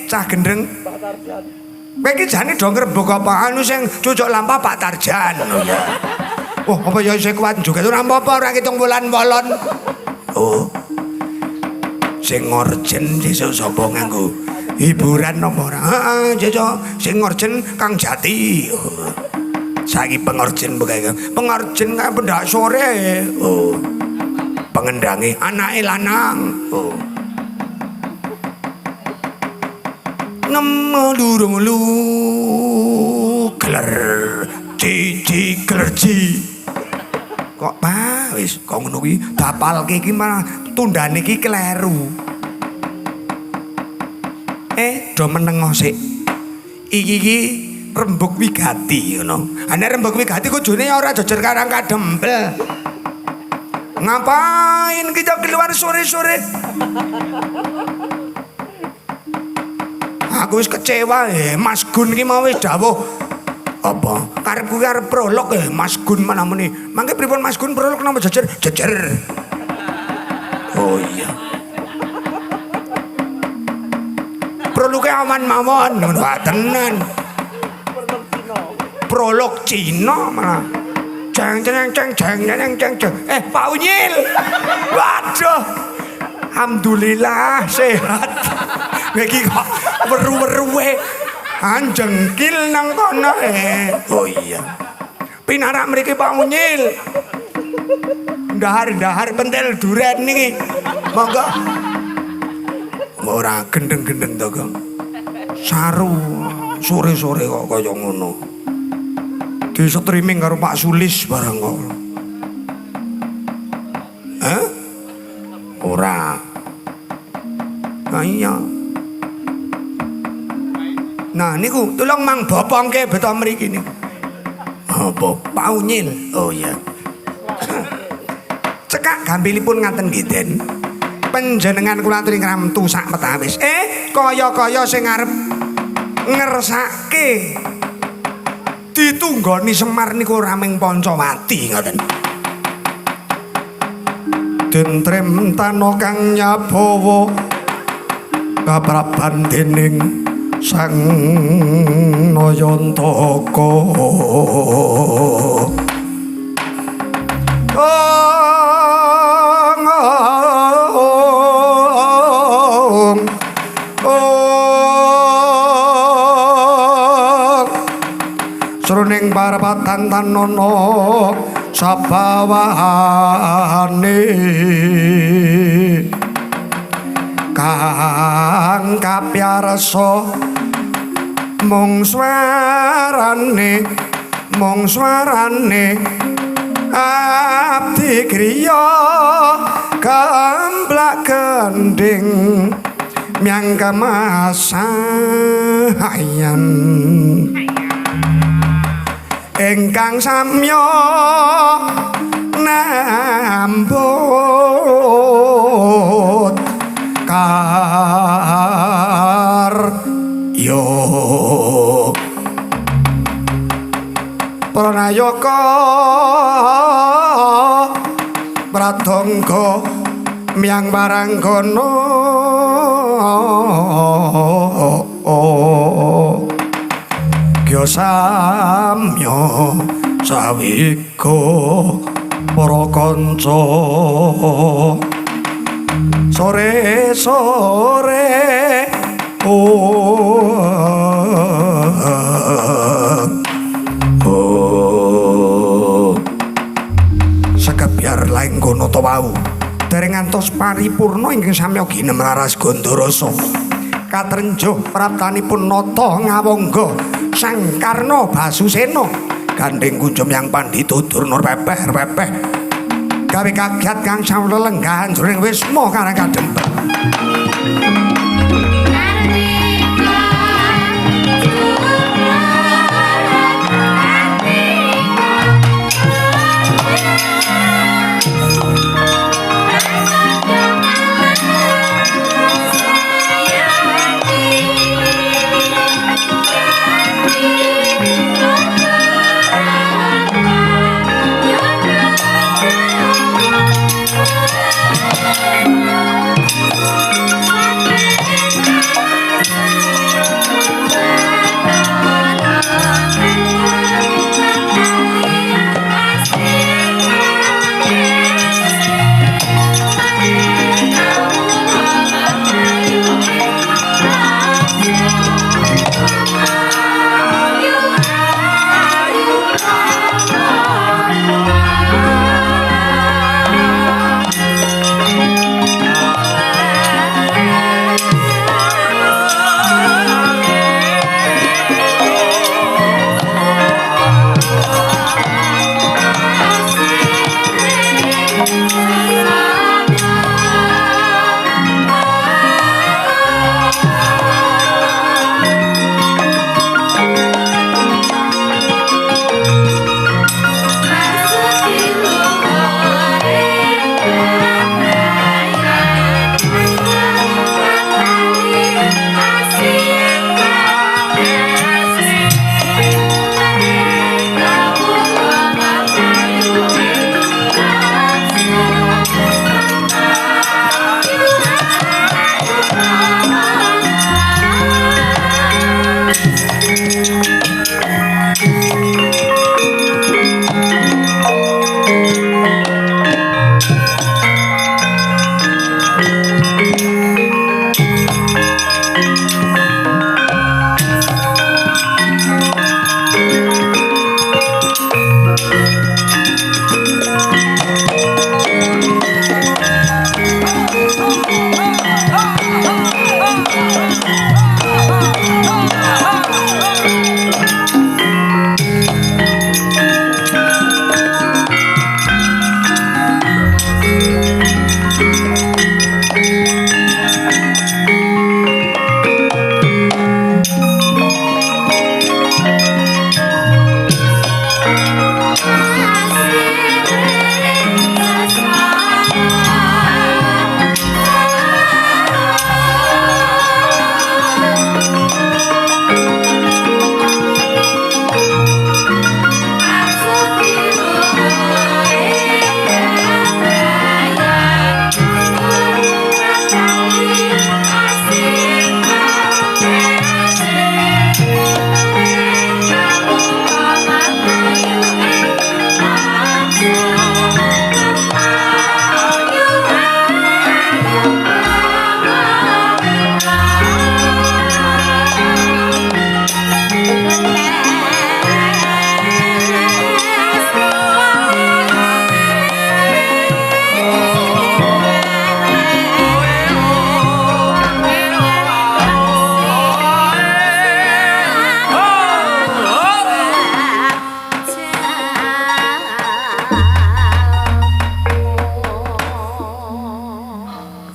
Cah gendeng. Kowe iki jane do ngrembug apa anu sing cucuk lampah Pak Tarjan. Oh iya. Wah, apa ya isih kuat joget ora apa-apa ora ngitung wulan wolon. Oh. Sing ngorjen sesuk sapa nganggo hiburan apa ora? Heeh, sesuk sing ngorjen Kang Jati. Oh. Saiki pengorjen pokoke. Pengorjen kae pendak sore. Oh. Pengendange anake lanang. Oh. Nem durung lu gler cici glerji. Kok pa wis kok ngono kuwi dapalke iki malah tundane iki kleru. Do menengo sik. Iki iki rembug wigati ngono. Nek rembug wigati kudune ora jejer karang kadempel. Ngapain kita keluar sore-sore? Aku wis kecewa Mas Gun iki mau wis dawuh apa? Karepku ki arep prolog Mas Gun mana muni. Mangke pripun Mas Gun prolog napa jejer? Jejer. Oh iya. Prologe aman mawon ngono tenan. Prolog Cina malah. Jeng jeng jeng jeng jeng jeng jeng. Pak Unyil. Waduh. Alhamdulillah sehat. Iki kok weru-weruwe anjengkil nang kono. Oh iya. Pinarak mriki Pak Unyil. Ndahar-ndahar pentil duren niki. Monggo. Ora gendeng-gendeng to, Kang. Saru sore-sore kok kaya ngono. Di streaming karo Pak Sulis barang kok. Hah? Ora. Nah iya. Nah niku tolong mang bopongke beto mriki niku. Apa? Pak Unyil. Oh iya. Cekak gambilipun ngaten nggih, Den. Panjenengan kula aturi ngramtu sak metawis. Kaya-kaya sing arep ngersake ditunggoni Semar niku ora ming Pancawati ngoten. Den Tremtana kang nyabawa kapraban dening Sang Nayantaka. Sruning parapatan tanana sabawane kang kapyarsa mung swarane abdi griya gemblak gending myang kemasayan ingkang samya nambut karya pranayaka pradangga myang waranggana kya samya sawika para kanca sore-sore oh sekebyar laing kono to wau dereng ngantos paripurna ingkang samya ginem raras Gandarasa katrenjuh praptanipun nata ngawangga Sang Karna Basusena gandeng kunjum yang pandhita Durna pepeh-pepeh gawe kagiat kang sawelenggahan jroning wisma karang kadempel.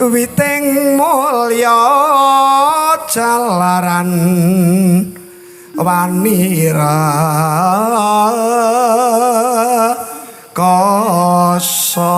Witing mulya jalaran wanira kasa.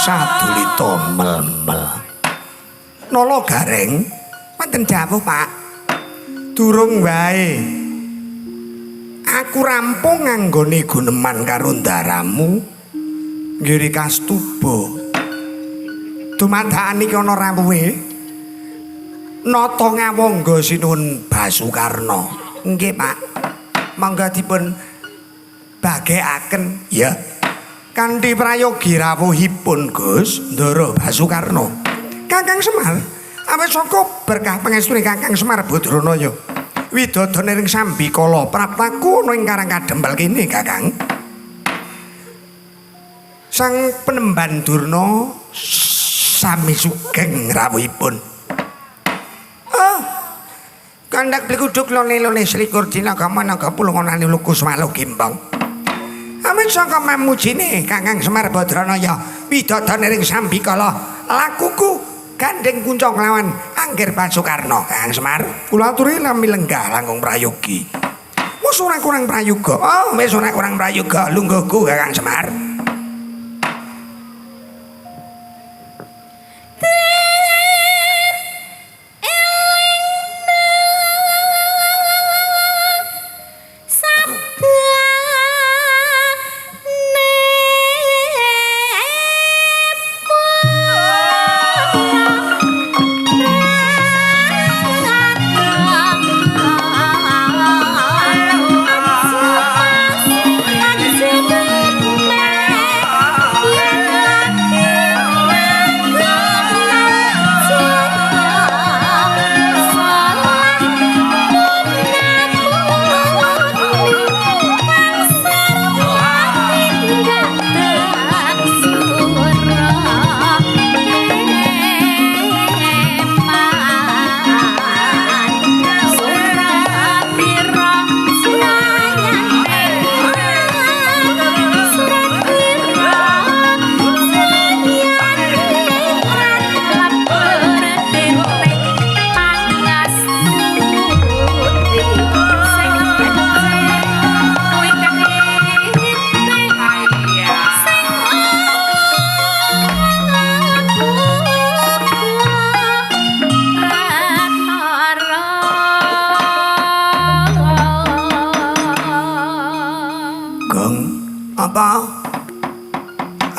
Sadulita mel-mel. Nala Gareng, wonten dawuh, Pak. Durung wae. Aku rampung nganggone guneman karo ndaramu. Nggiri kastuba. Dumadakan iki ana rawuhe. Nata ngawangga sinuwun Basukarna. Nggih, Pak. Mangga dipun bagekaken. Ya. Kanthi prayogi rawuhipun Gus Ndara Basukarna. Kakang Semar, awit saka berkah pangestune Kakang Semar Badranaya. Widodone ring sambikala praptaku ana ing Karang Kadempel kene, Kakang. Sang penemban Durna sami sugeng rawuhipun. Ah. Kandak blikuduk lone-lone selikur dina gamana gapulunganane lukus malu gimbang. Amin saka mamujine Kakang Semar Badranaya widodone ring sambikala lakuku gandeng kunca nglawan Anggir Basukarna. Kakang Semar kula aturi lami lenggah langkung prayogi. Wis ora kurang prayoga. Oh, wis ora kurang prayoga lungguhku Kakang Semar.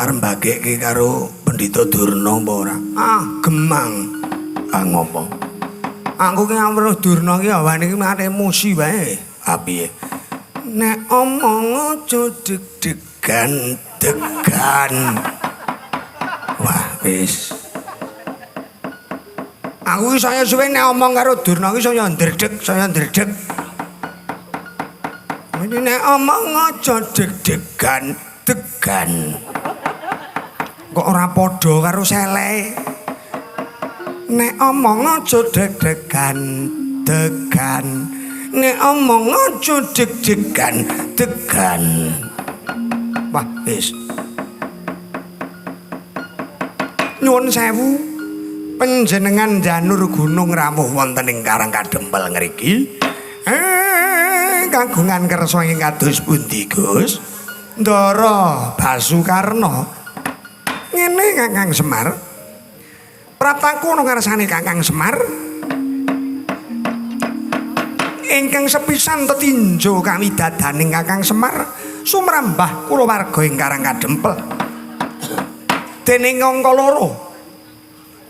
Arep karo Pendhita Durna apa ora? Ah, gemang. Ah ngopo? Aku ki awruh Durna ki awane ki mate emosi wae. Ah piye? Nek omong aja deg-degan, degan. Wah, wis. Aku ki saya suwe nek omong karo Durna ki saya ndredeg, saya ndredeg. Nek omong aja deg-degan, degan. Kok ora padha karo sele. Nek omong aja deg-degan, degan. Nek omong aja deg-degan, degan. Wah, wis. Nyuwun sewu, panjenengan janur gunung rawuh wonten ing Karang Kadempel ngriki. Kagungan kersa ing kados pundi, Gus? Ndara Basukarna. Ngene Kakang Semar. Praptaku ana ngarsane Kakang Semar. Ingkang sepisan tetinjo kawidadaning Kakang Semar sumrambah kulawarga ing Karang Kadempel. Dening angka loro.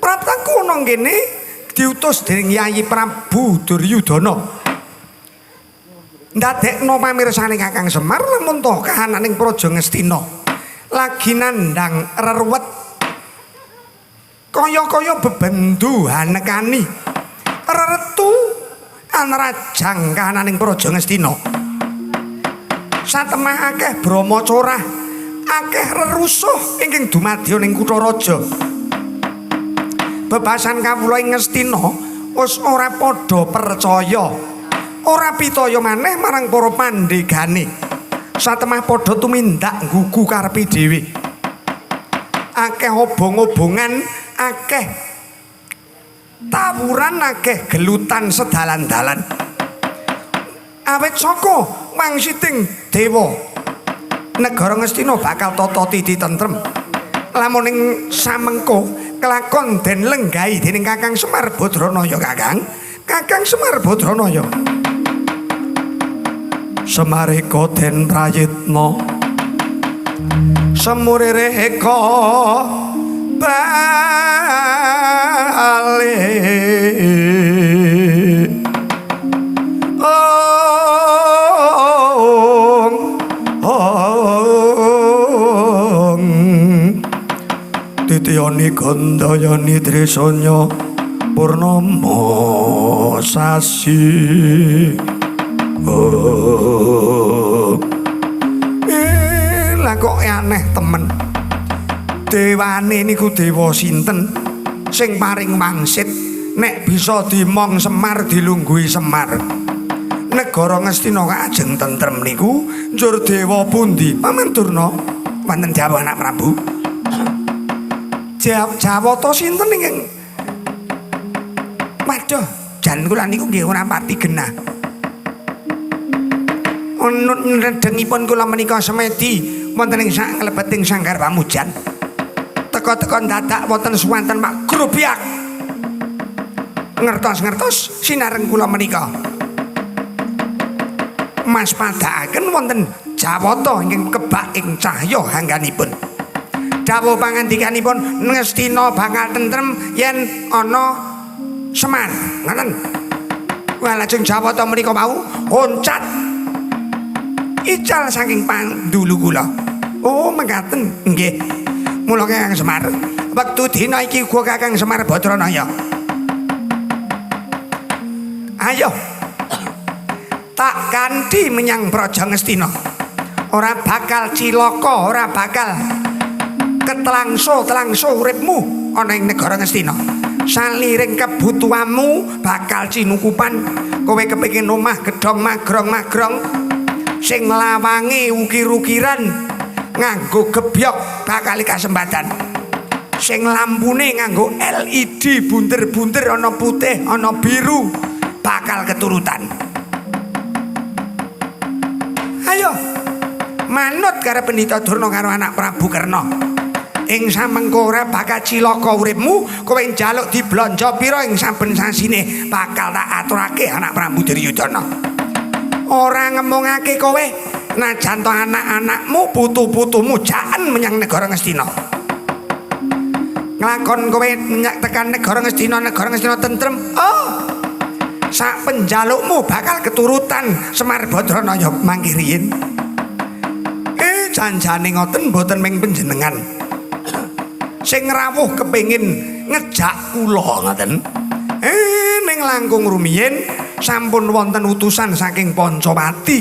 Praptaku ana kene Diutus dening Yayi Prabu Duryudana. Ndadekno pamirsane Kakang Semar lamun to kahananing Praja Ngastina lagi nandhang reruwet kaya-kaya bebendu hanekani reretu anrajang kahananing Praja Ngastina. Satemah akeh brama corah, akeh rerusuh ingkang dumadya ning kutha raja. Bebasan kawula ing Ngastina wis ora padha percaya, ora pitaya maneh marang para pandhegane. Satemah padha tumindak nggugu karepe dhewe. Akeh obong-obongan, akeh tawuran, akeh gelutan sedalan-dalan. Awit saka wangsiting dewa, negara Ngastina bakal tata titi tentrem. Lamun ing samengko kelakon den lenggahi dening Kakang Semar Badranaya. Kakang, Kakang Semar Badranaya. Semareka den prayitna, semurireka bali. Ong ong titiyani gandayani trisanya purnama sasi. Oh. Lah kok aneh temen. Dewane niku dewa sinten sing paring wangsit nek bisa dimong Semar dilungguhi Semar. Negara Ngastina kajeng tentrem niku njur dewa pundi? Paman Durna wonten dawuh anak Prabu. Jawata sinten ingkang waduh, jan kula niku nggih ora pati genah. Nedengipun kula menika semedi wonten ing sak nglebeting sanggar pamujan. Teka-teka dadak wonten suwanten mak grobyak. Ngertos-ngertos sinareng kula menika. Mas padhaaken wonten jawata ingkang kebak ing cahya hangganipun. Dawuh pangandikanipun Ngastina bakal tentrem yen ana Semar. Ngoten. Wah, lajeng jawata menika wau oncat ical saking pandulu kula. Oh, mekaten. Nggih. Mula Kakang Semar, wektu dina iki uga Kakang Semar Badranaya. Ayo. Tak kanthi menyang Praja Ngastina. Ora bakal cilaka, ora bakal ketlangso-tlangso uripmu ana ing negara Ngastina. Saliring kebutuhanmu bakal cinukupan. Kowe kepengin omah gedhong magrong-magrong sing lawange ukir-ukiran nganggo gebyok bakal kasempatan. Sing lampune nganggo LED bunder-bunder ana putih ana biru bakal keturutan. Ayo manut karo Pendhita Durna karo anak Prabu Karna. Ing samengko ora bakal cilaka uripmu, kowe njaluk diblanja pira ing saben sasine bakal tak aturake anak Prabu Duryudana. Ora ngemungake kowe najan to anak-anakmu putu-putumu jaen menyang negara Ngastina. Nglakon kowe nyak tekan negara Ngastina, negara Ngastina tentrem. Oh. Sak penjalukmu bakal keturutan Semar Badranaya mangke riyin. Janjane ngoten mboten ming panjenengan. Sing rawuh kepengin ngejak kula ngoten. Ning langkung rumiyin sampun wonten utusan saking Pancawati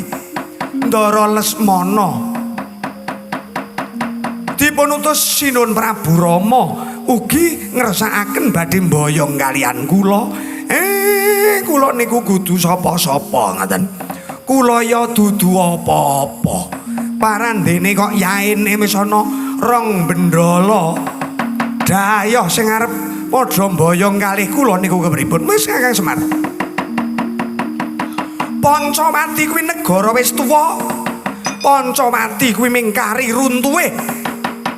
Ndara Lesmana. Dipun utus Sinuhun Prabu Rama ugi ngersakaken badhe mboyong kaliyan kula. Kula niku kudu sapa-sapa ngoten. Kula ya dudu apa-apa. Parandene kok yaene wis ana rong bendala. Dayoh sing arep padha mboyong kalih kula niku kepripun? Wis Kakang Semar. Pancawati kuwi negara wis tuwa. Pancawati kuwi ming kari runtuhe.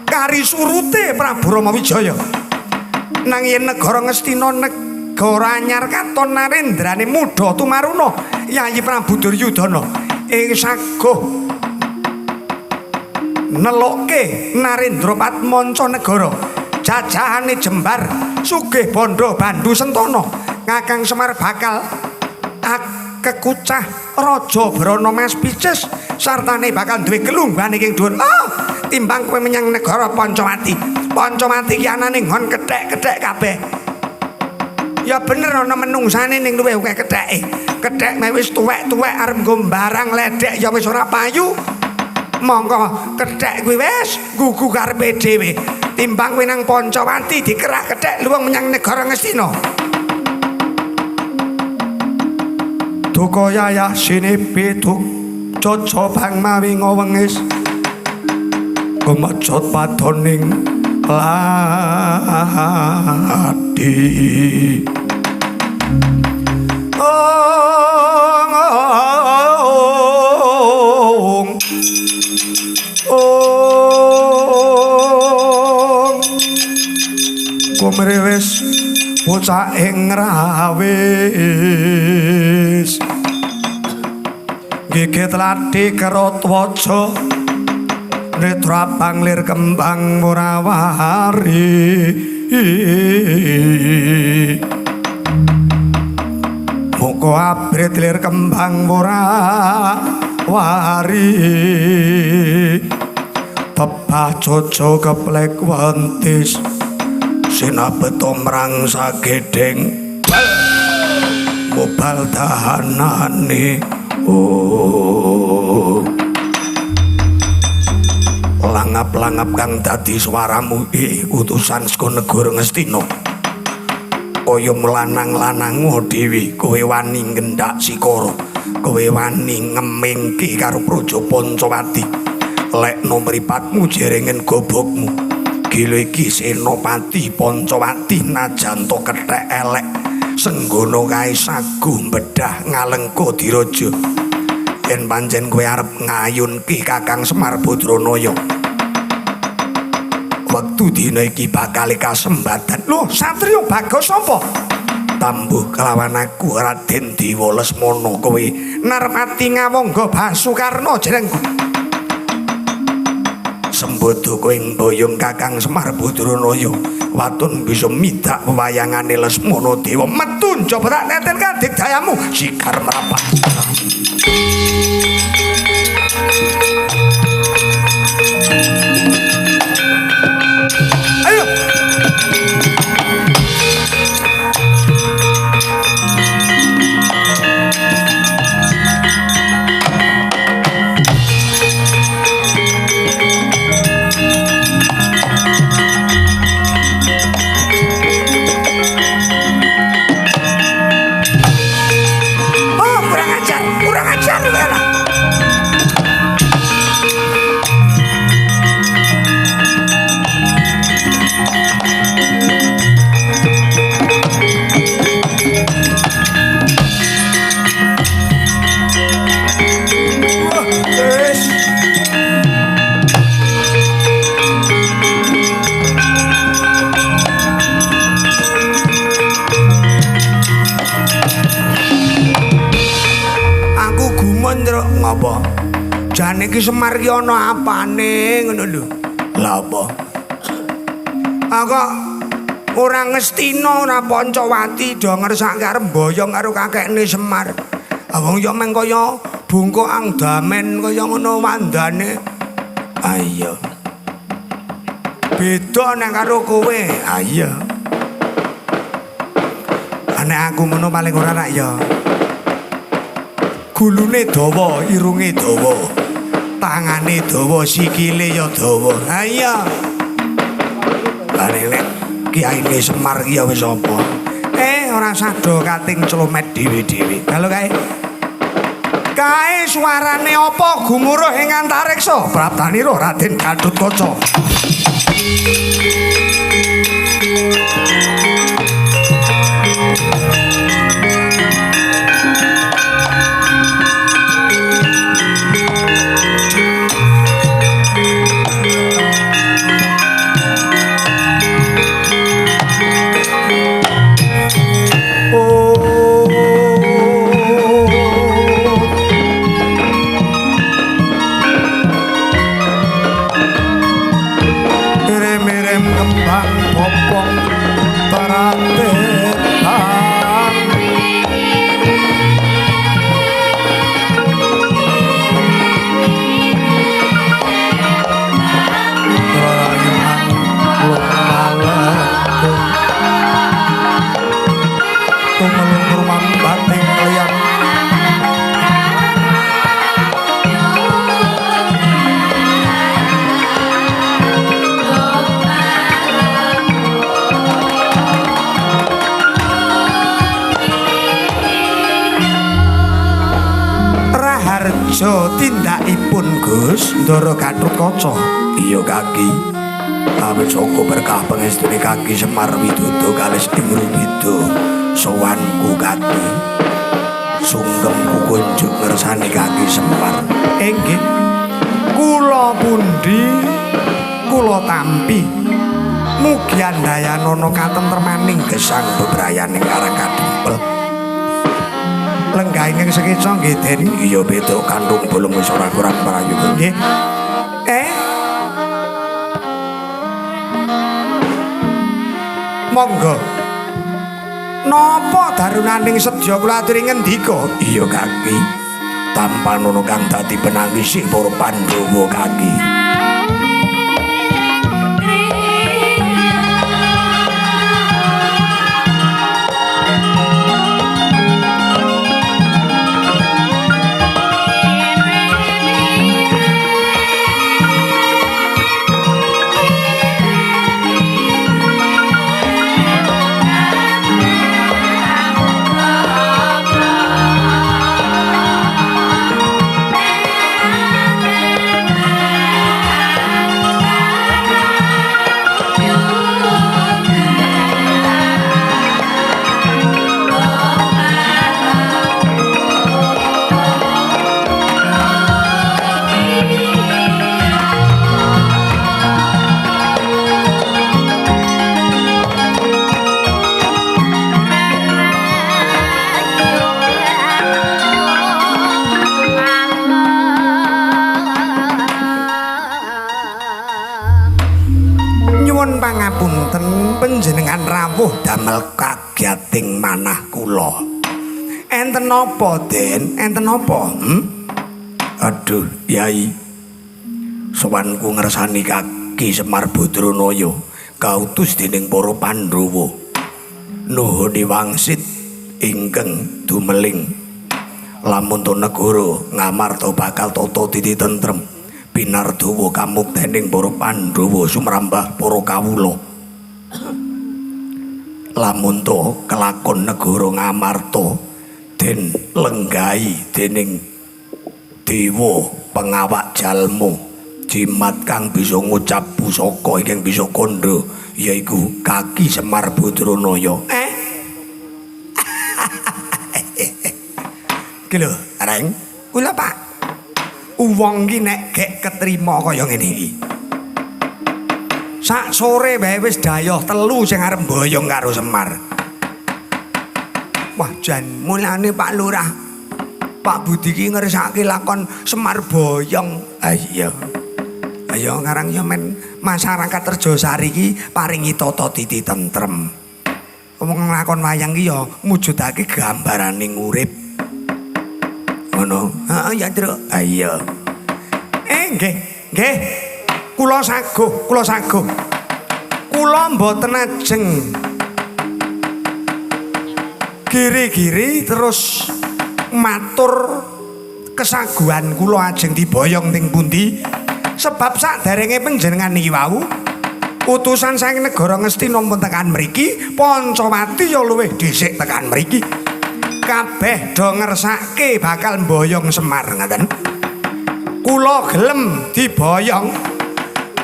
Kari surute Prabu Rama Wijaya. Nang yen negara Ngastina negara anyar katon narendrane mudha tumaruna Yayi Prabu Duryudana ing saguh nelokke Narendra Patmanca negara. Jajahane jembar sugih bondo bandu sentana Kakang Semar bakal kekucah Raja Brana Mas Picis sartane bakal duwe kelungguhan ing dhuwur. Oh, timbang kowe menyang negara Pancawati. Pancawati ki anane nggon kethek-kethek kabeh. Ya bener ana menungsane ning luwih akeh ketheke. Kethek meh wis tuwek-tuwek arep nggo barang ledek ya wis ora payu. Mongko kethek kuwi wis gugu karepe dhewe. Timbang kowe nang Pancawati dikerah kethek luwung menyang negara Ngastina. Duka yayah sinipi caca bang mawi ngwengis kumejot padoning ladi. Ong ong ong kumrewes bocah ing rawis gigit ladi kerot waja netra panglir kembang murawari. Muka abrit lir kembang murawari tebah coco keplek wentis sinabeto mrang sagedeng mobal tahanane. Oh, langap-langap kang dadi swaramu utusan saka negara Ngastina. Kaya lanang-lanangu dhewe kowe wani ngendak sikara, kowe wani ngemingke karo Praja Pancawati. Lekno mripatmu jerengen gobokmu. Gila iki Senopati Pancawati najan to kethek elek senggono kae saguh bedah ngalengka diraja. Yen pancen kowe arep ngayunke Kakang Semar Badranaya, wektu dina iki bakal kasembatan. Lho, satriya Bagas sapa? Tambuh kelawan aku Raden Dewa Lesmana. Kowe Narmati ngawangga Basukarna jenengku. Sembodo kowe mboyong Kakang Semar Badranaya waton bisa midak wewayangane Lesmana Dewa. Metu njaba tak neten kadigdayamu sikar mrapat. Ayo. Oh, kurang ajar kowe. Ngapa? Jane iki Semar ki ana apane ngono lho. Lha apa? Ah kok ora Ngastina ora Pancawati do ngersake arep mboyong karo kakekne Semar. Ah wong ya meng kaya bungkuk ang damen kaya ngono wandane. Ah iya. Beda nek karo kowe. Ah iya. Nek aku ngono paling ora rak ya. Gulune dawa, irunge dawa, tangane dawa, sikile ya dawa. Ha iya. Lah nek kiyaine Semar ki ya wis apa? Ora sado kating clomet dhewe-dhewe. Halo kae. Kae suarane apa gumuruh ing antariksa? Praptanira Raden Gatotkaca. Kembang popong teratetan. Praja tindakipun Gus Ndara Gatotkaca. Iya Kaki. Awit saka berkah pangestune Kaki Semar Widodo kalis ing rubeda sowanku Kaki. Sungkemku kunjuk ngersani Kaki Semar. Inggih. Kula pundi kula tampi. Mugi andayanana katentremaning gesang bebrayaning Karang Kadempel. Lenggah ingkang sekeca nggih Den. Iya Petruk kantung bolong wis ora kurang prayoga. Nggih. Monggo. Napa darunaning sedya kula aturi ngendika? Iya Kaki. Tampanana kang dadi penangisih para Pandhawa Kaki. Pangapunten panjenengan rawuh damel kagiating manah kula. Enten napa, Den? Enten napa? Aduh, Yai. Sowanku ngersani Kaki Semar Badranaya kautus dening para Pandhawa. Nuhuni wangsit ingkang dumeling. Lamun to negara Ngamarta bakal tata titi tentrem. Binardawa kamuktening para Pandhawa sumrambah para kawula. Lamun to kelakon negara Ngamarta den lenggahi dening dewa pengawak jalma jimat kang bisa ngucap pusaka ingkang bisa kandha yaiku Kaki Semar Badranaya. Ki lho, Reng. Kula Pak. Wong ki nek gek ketrima kaya ngene iki. Sak sore wae wis dayoh telu sing arep mboyong karo Semar. Wah jan mulane Pak Lurah, Pak Budi ki ngersake lakon Semar boyong. Ah iya. Ayo ngarang ya men masyarakat Rejosari iki paringi tata titi tentrem. Wong lakon wayang ki ya mujudake gambarane urip. Ngono. Heeh ya, Truk. Ah iya. Nggih, nggih. Kula saguh, kula saguh. Kula mboten ajeng giri-giri terus matur kesaguhan kula ajeng diboyong teng pundi. Sebab saderenge panjenengan niki wau utusan saking negara Ngastina pun tekan mriki, Pancawati ya luwih dhisik tekan mriki. Kabeh do ngersake bakal mboyong Semar ngaten. Kula gelem diboyong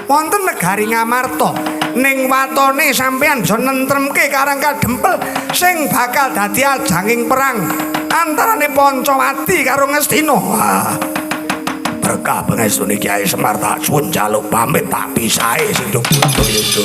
wonten negari Ngamarta ning watone sampeyan bisa nentremke Karang Kadempel sing bakal dadi ajanging perang antarane Pancawati karo Ngastina. Wah, berkah pangestune Kyai Semar tak suwun jaluk pamit tak pisahe sing do buta-buta.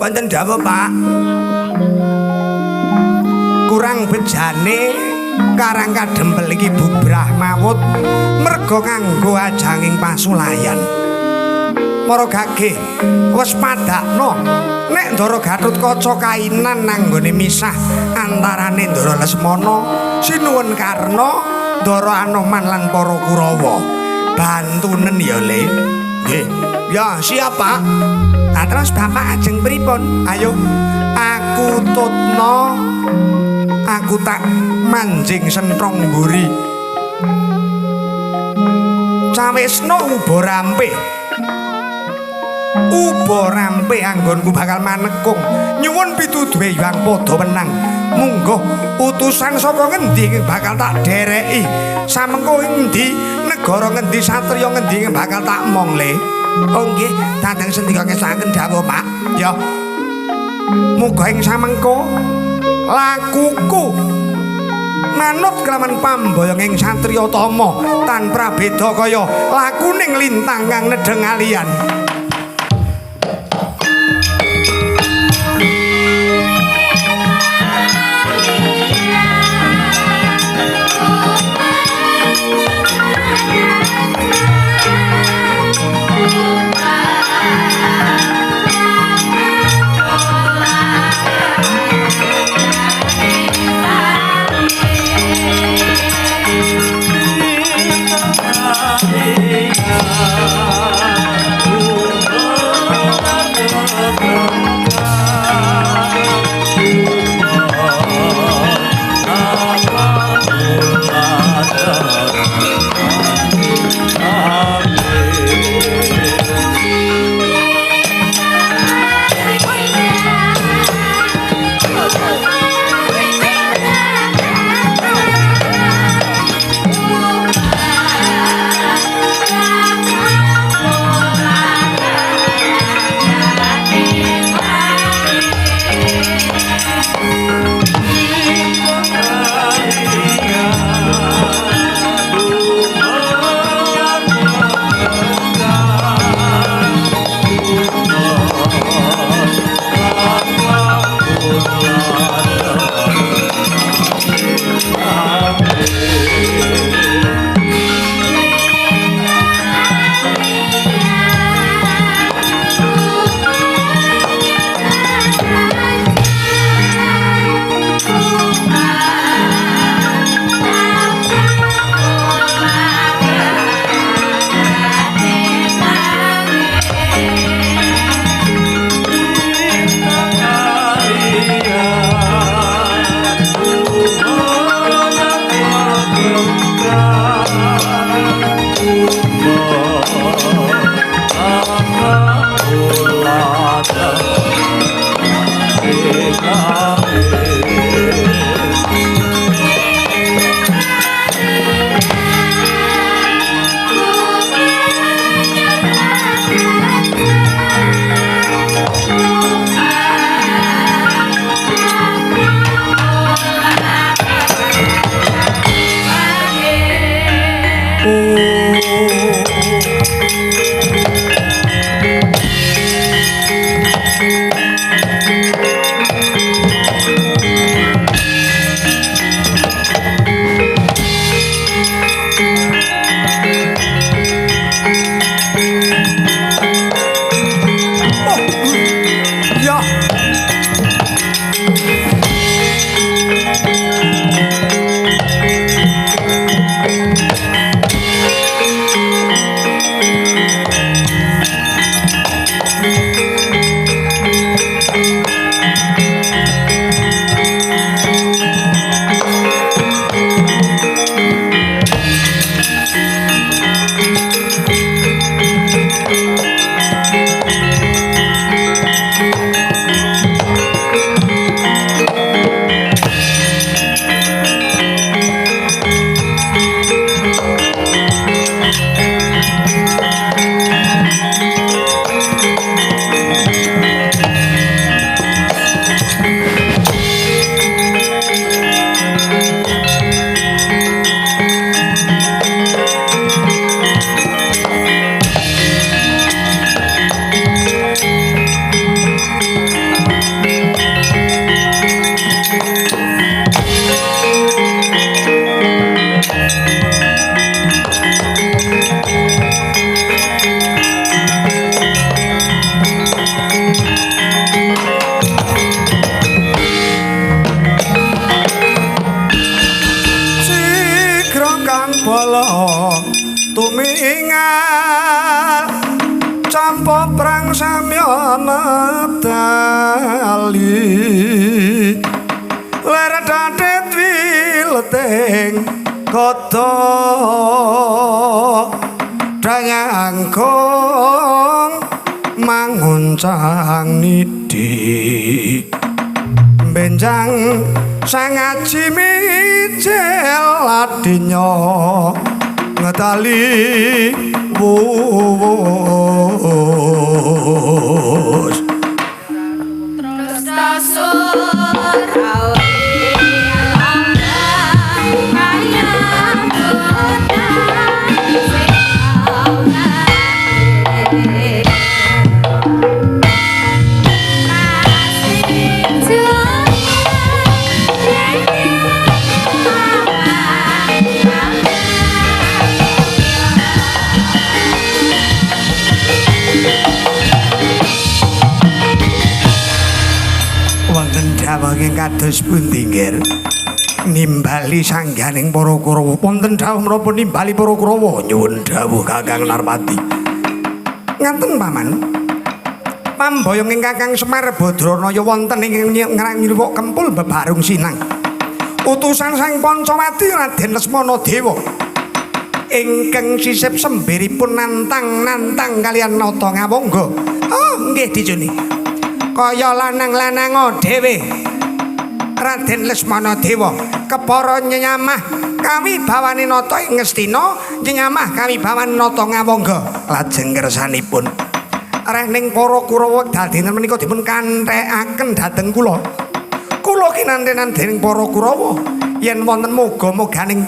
Wonten dawuh, Pak. Kurang bejane Karang Kadempel iki bubrah mawut merga kanggo ajanging pasulayan. Mara gage wis padakno nek Ndara Gatotkaca kainan nanggone misah antarane Ndara Lesmana, Sinuwun Karna, Ndara Anoman lan para Kurawa. Bantunen ya, Le. Nggih. Ya, siap, Pak. Lah terus Bapak ajeng pripun? Ayo aku tutno, aku tak manjing sentrong mburi. Cawisno uba rampe. Uba rampe anggonku bakal manekung. Nyuwun pituduhe Hyang Padha Wenang. Mungguh utusan saka ngendi ing bakal tak dereki. Samengko endi negara ngendi satriya ngendi ing bakal tak mong, Le. Oh nggih, dhateng sendika ngesaken dawuh, Pak. Ya. Muga ing samengko lakuku manut kelawan pamboyong ing satriya tama tanpa beda kaya lakuning lintang kang nedheng alian. Yeah. bala tumingal campa prang samya medali ler dadet wileting kodho danyangkung manguncang nidi benjang sangaji mijil adinya ngetali wuwus terus tasur Wonten kados pundi nggih nimbali sangganing para Kurawa wonten dawuh menapa nimbali para Kurawa nyuwun dawuh Kakang Narpati ngaten paman pamboyong ing Kakang Semar Badranaya wonten ing ngrang Kempul bebarung sinang utusan sang Pancawati Raden Lesmana Dewa ingkang sisip sembiripun nantang-nantang kalian Nata Ngawangga. Oh nggih dijuni kaya lanang-lanang dhewe Raden Lesmana Dewa kepara nyenyamah kawibawane nata ing Ngastina nyenyamah kawibawane Nata Ngawangga lajeng kersanipun rehning para Kurawa wekdal dinten menika dipun kanthekaken dhateng kula kula kinantenan dening para Kurawa yen wonten moga-moganing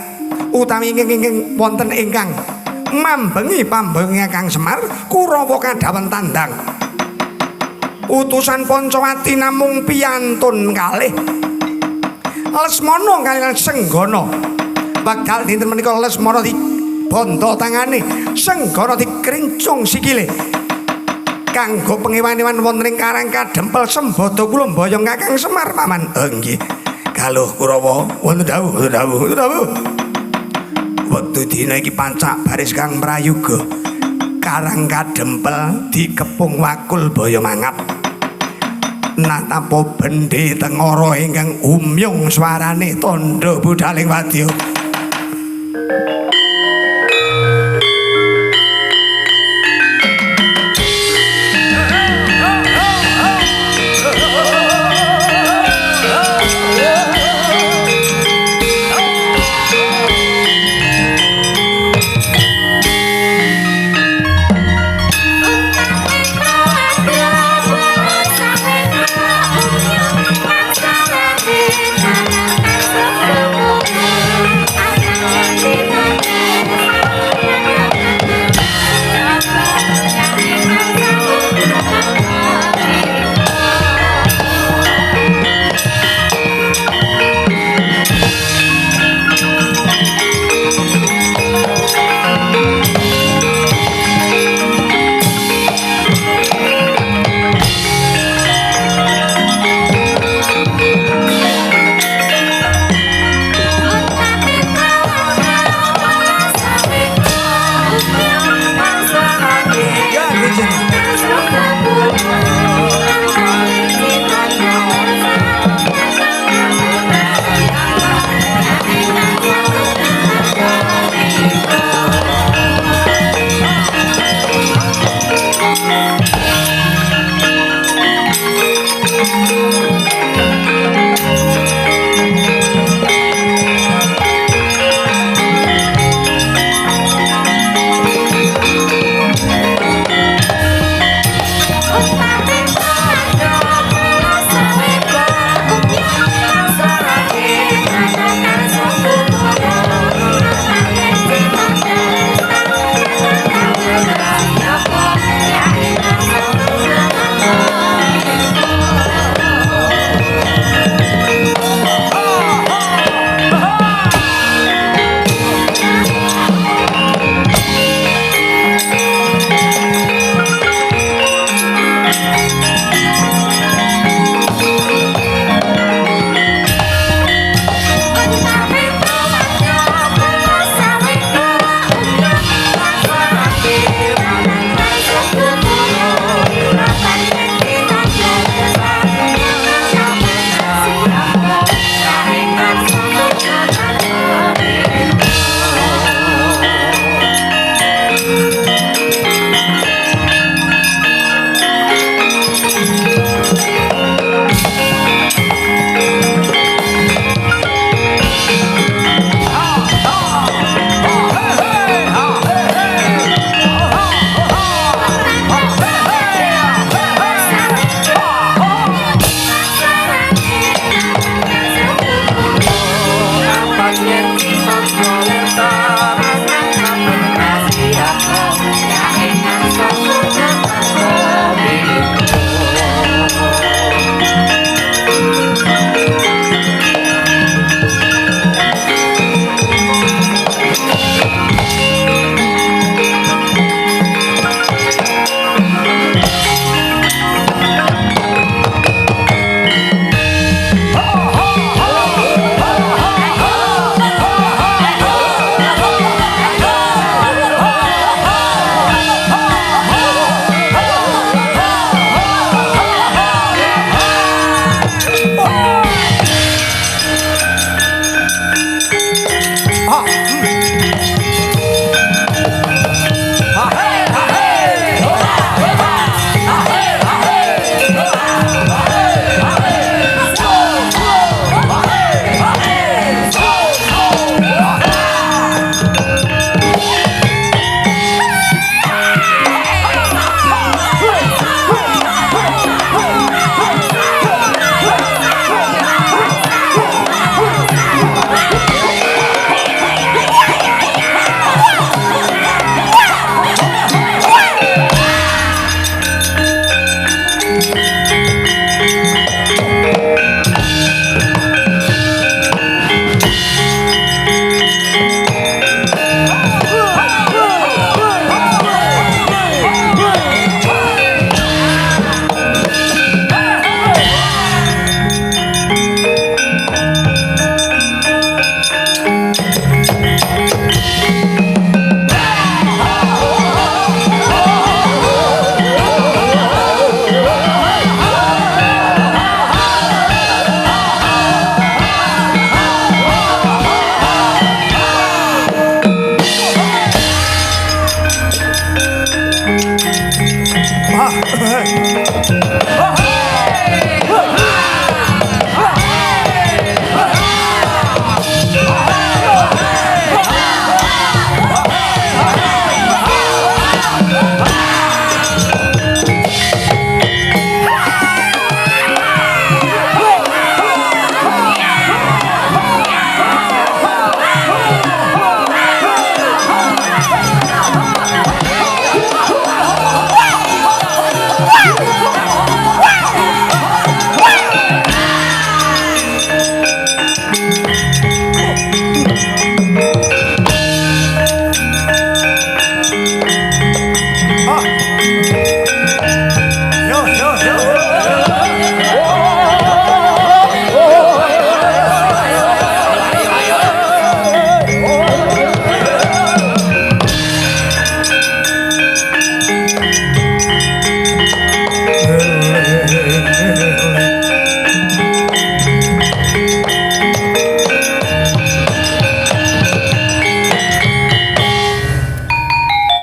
utawi ingkang wonten ingkang mambengi pambengi Kang Semar Kurawa kadhawen tandang utusan Pancawati namung piyantun kalih Lesmana kaliyan Senggana wekdal dinten menika Lesmana dibondo tangane Senggana dikrincung sikile kanggo pengewan-ewan wonten ing Karang Kadempel sembada kula mboyong Kakang Semar paman. Nggih galuh Kurawa wonten dawuh wonten dawuh wonten dawuh wektu dina iki pancak baris kang prayoga Karang Kadempel dikepung wakul baya mangap natapo bendhe tengara ingkang umyung swarane tandha budhaling wadya.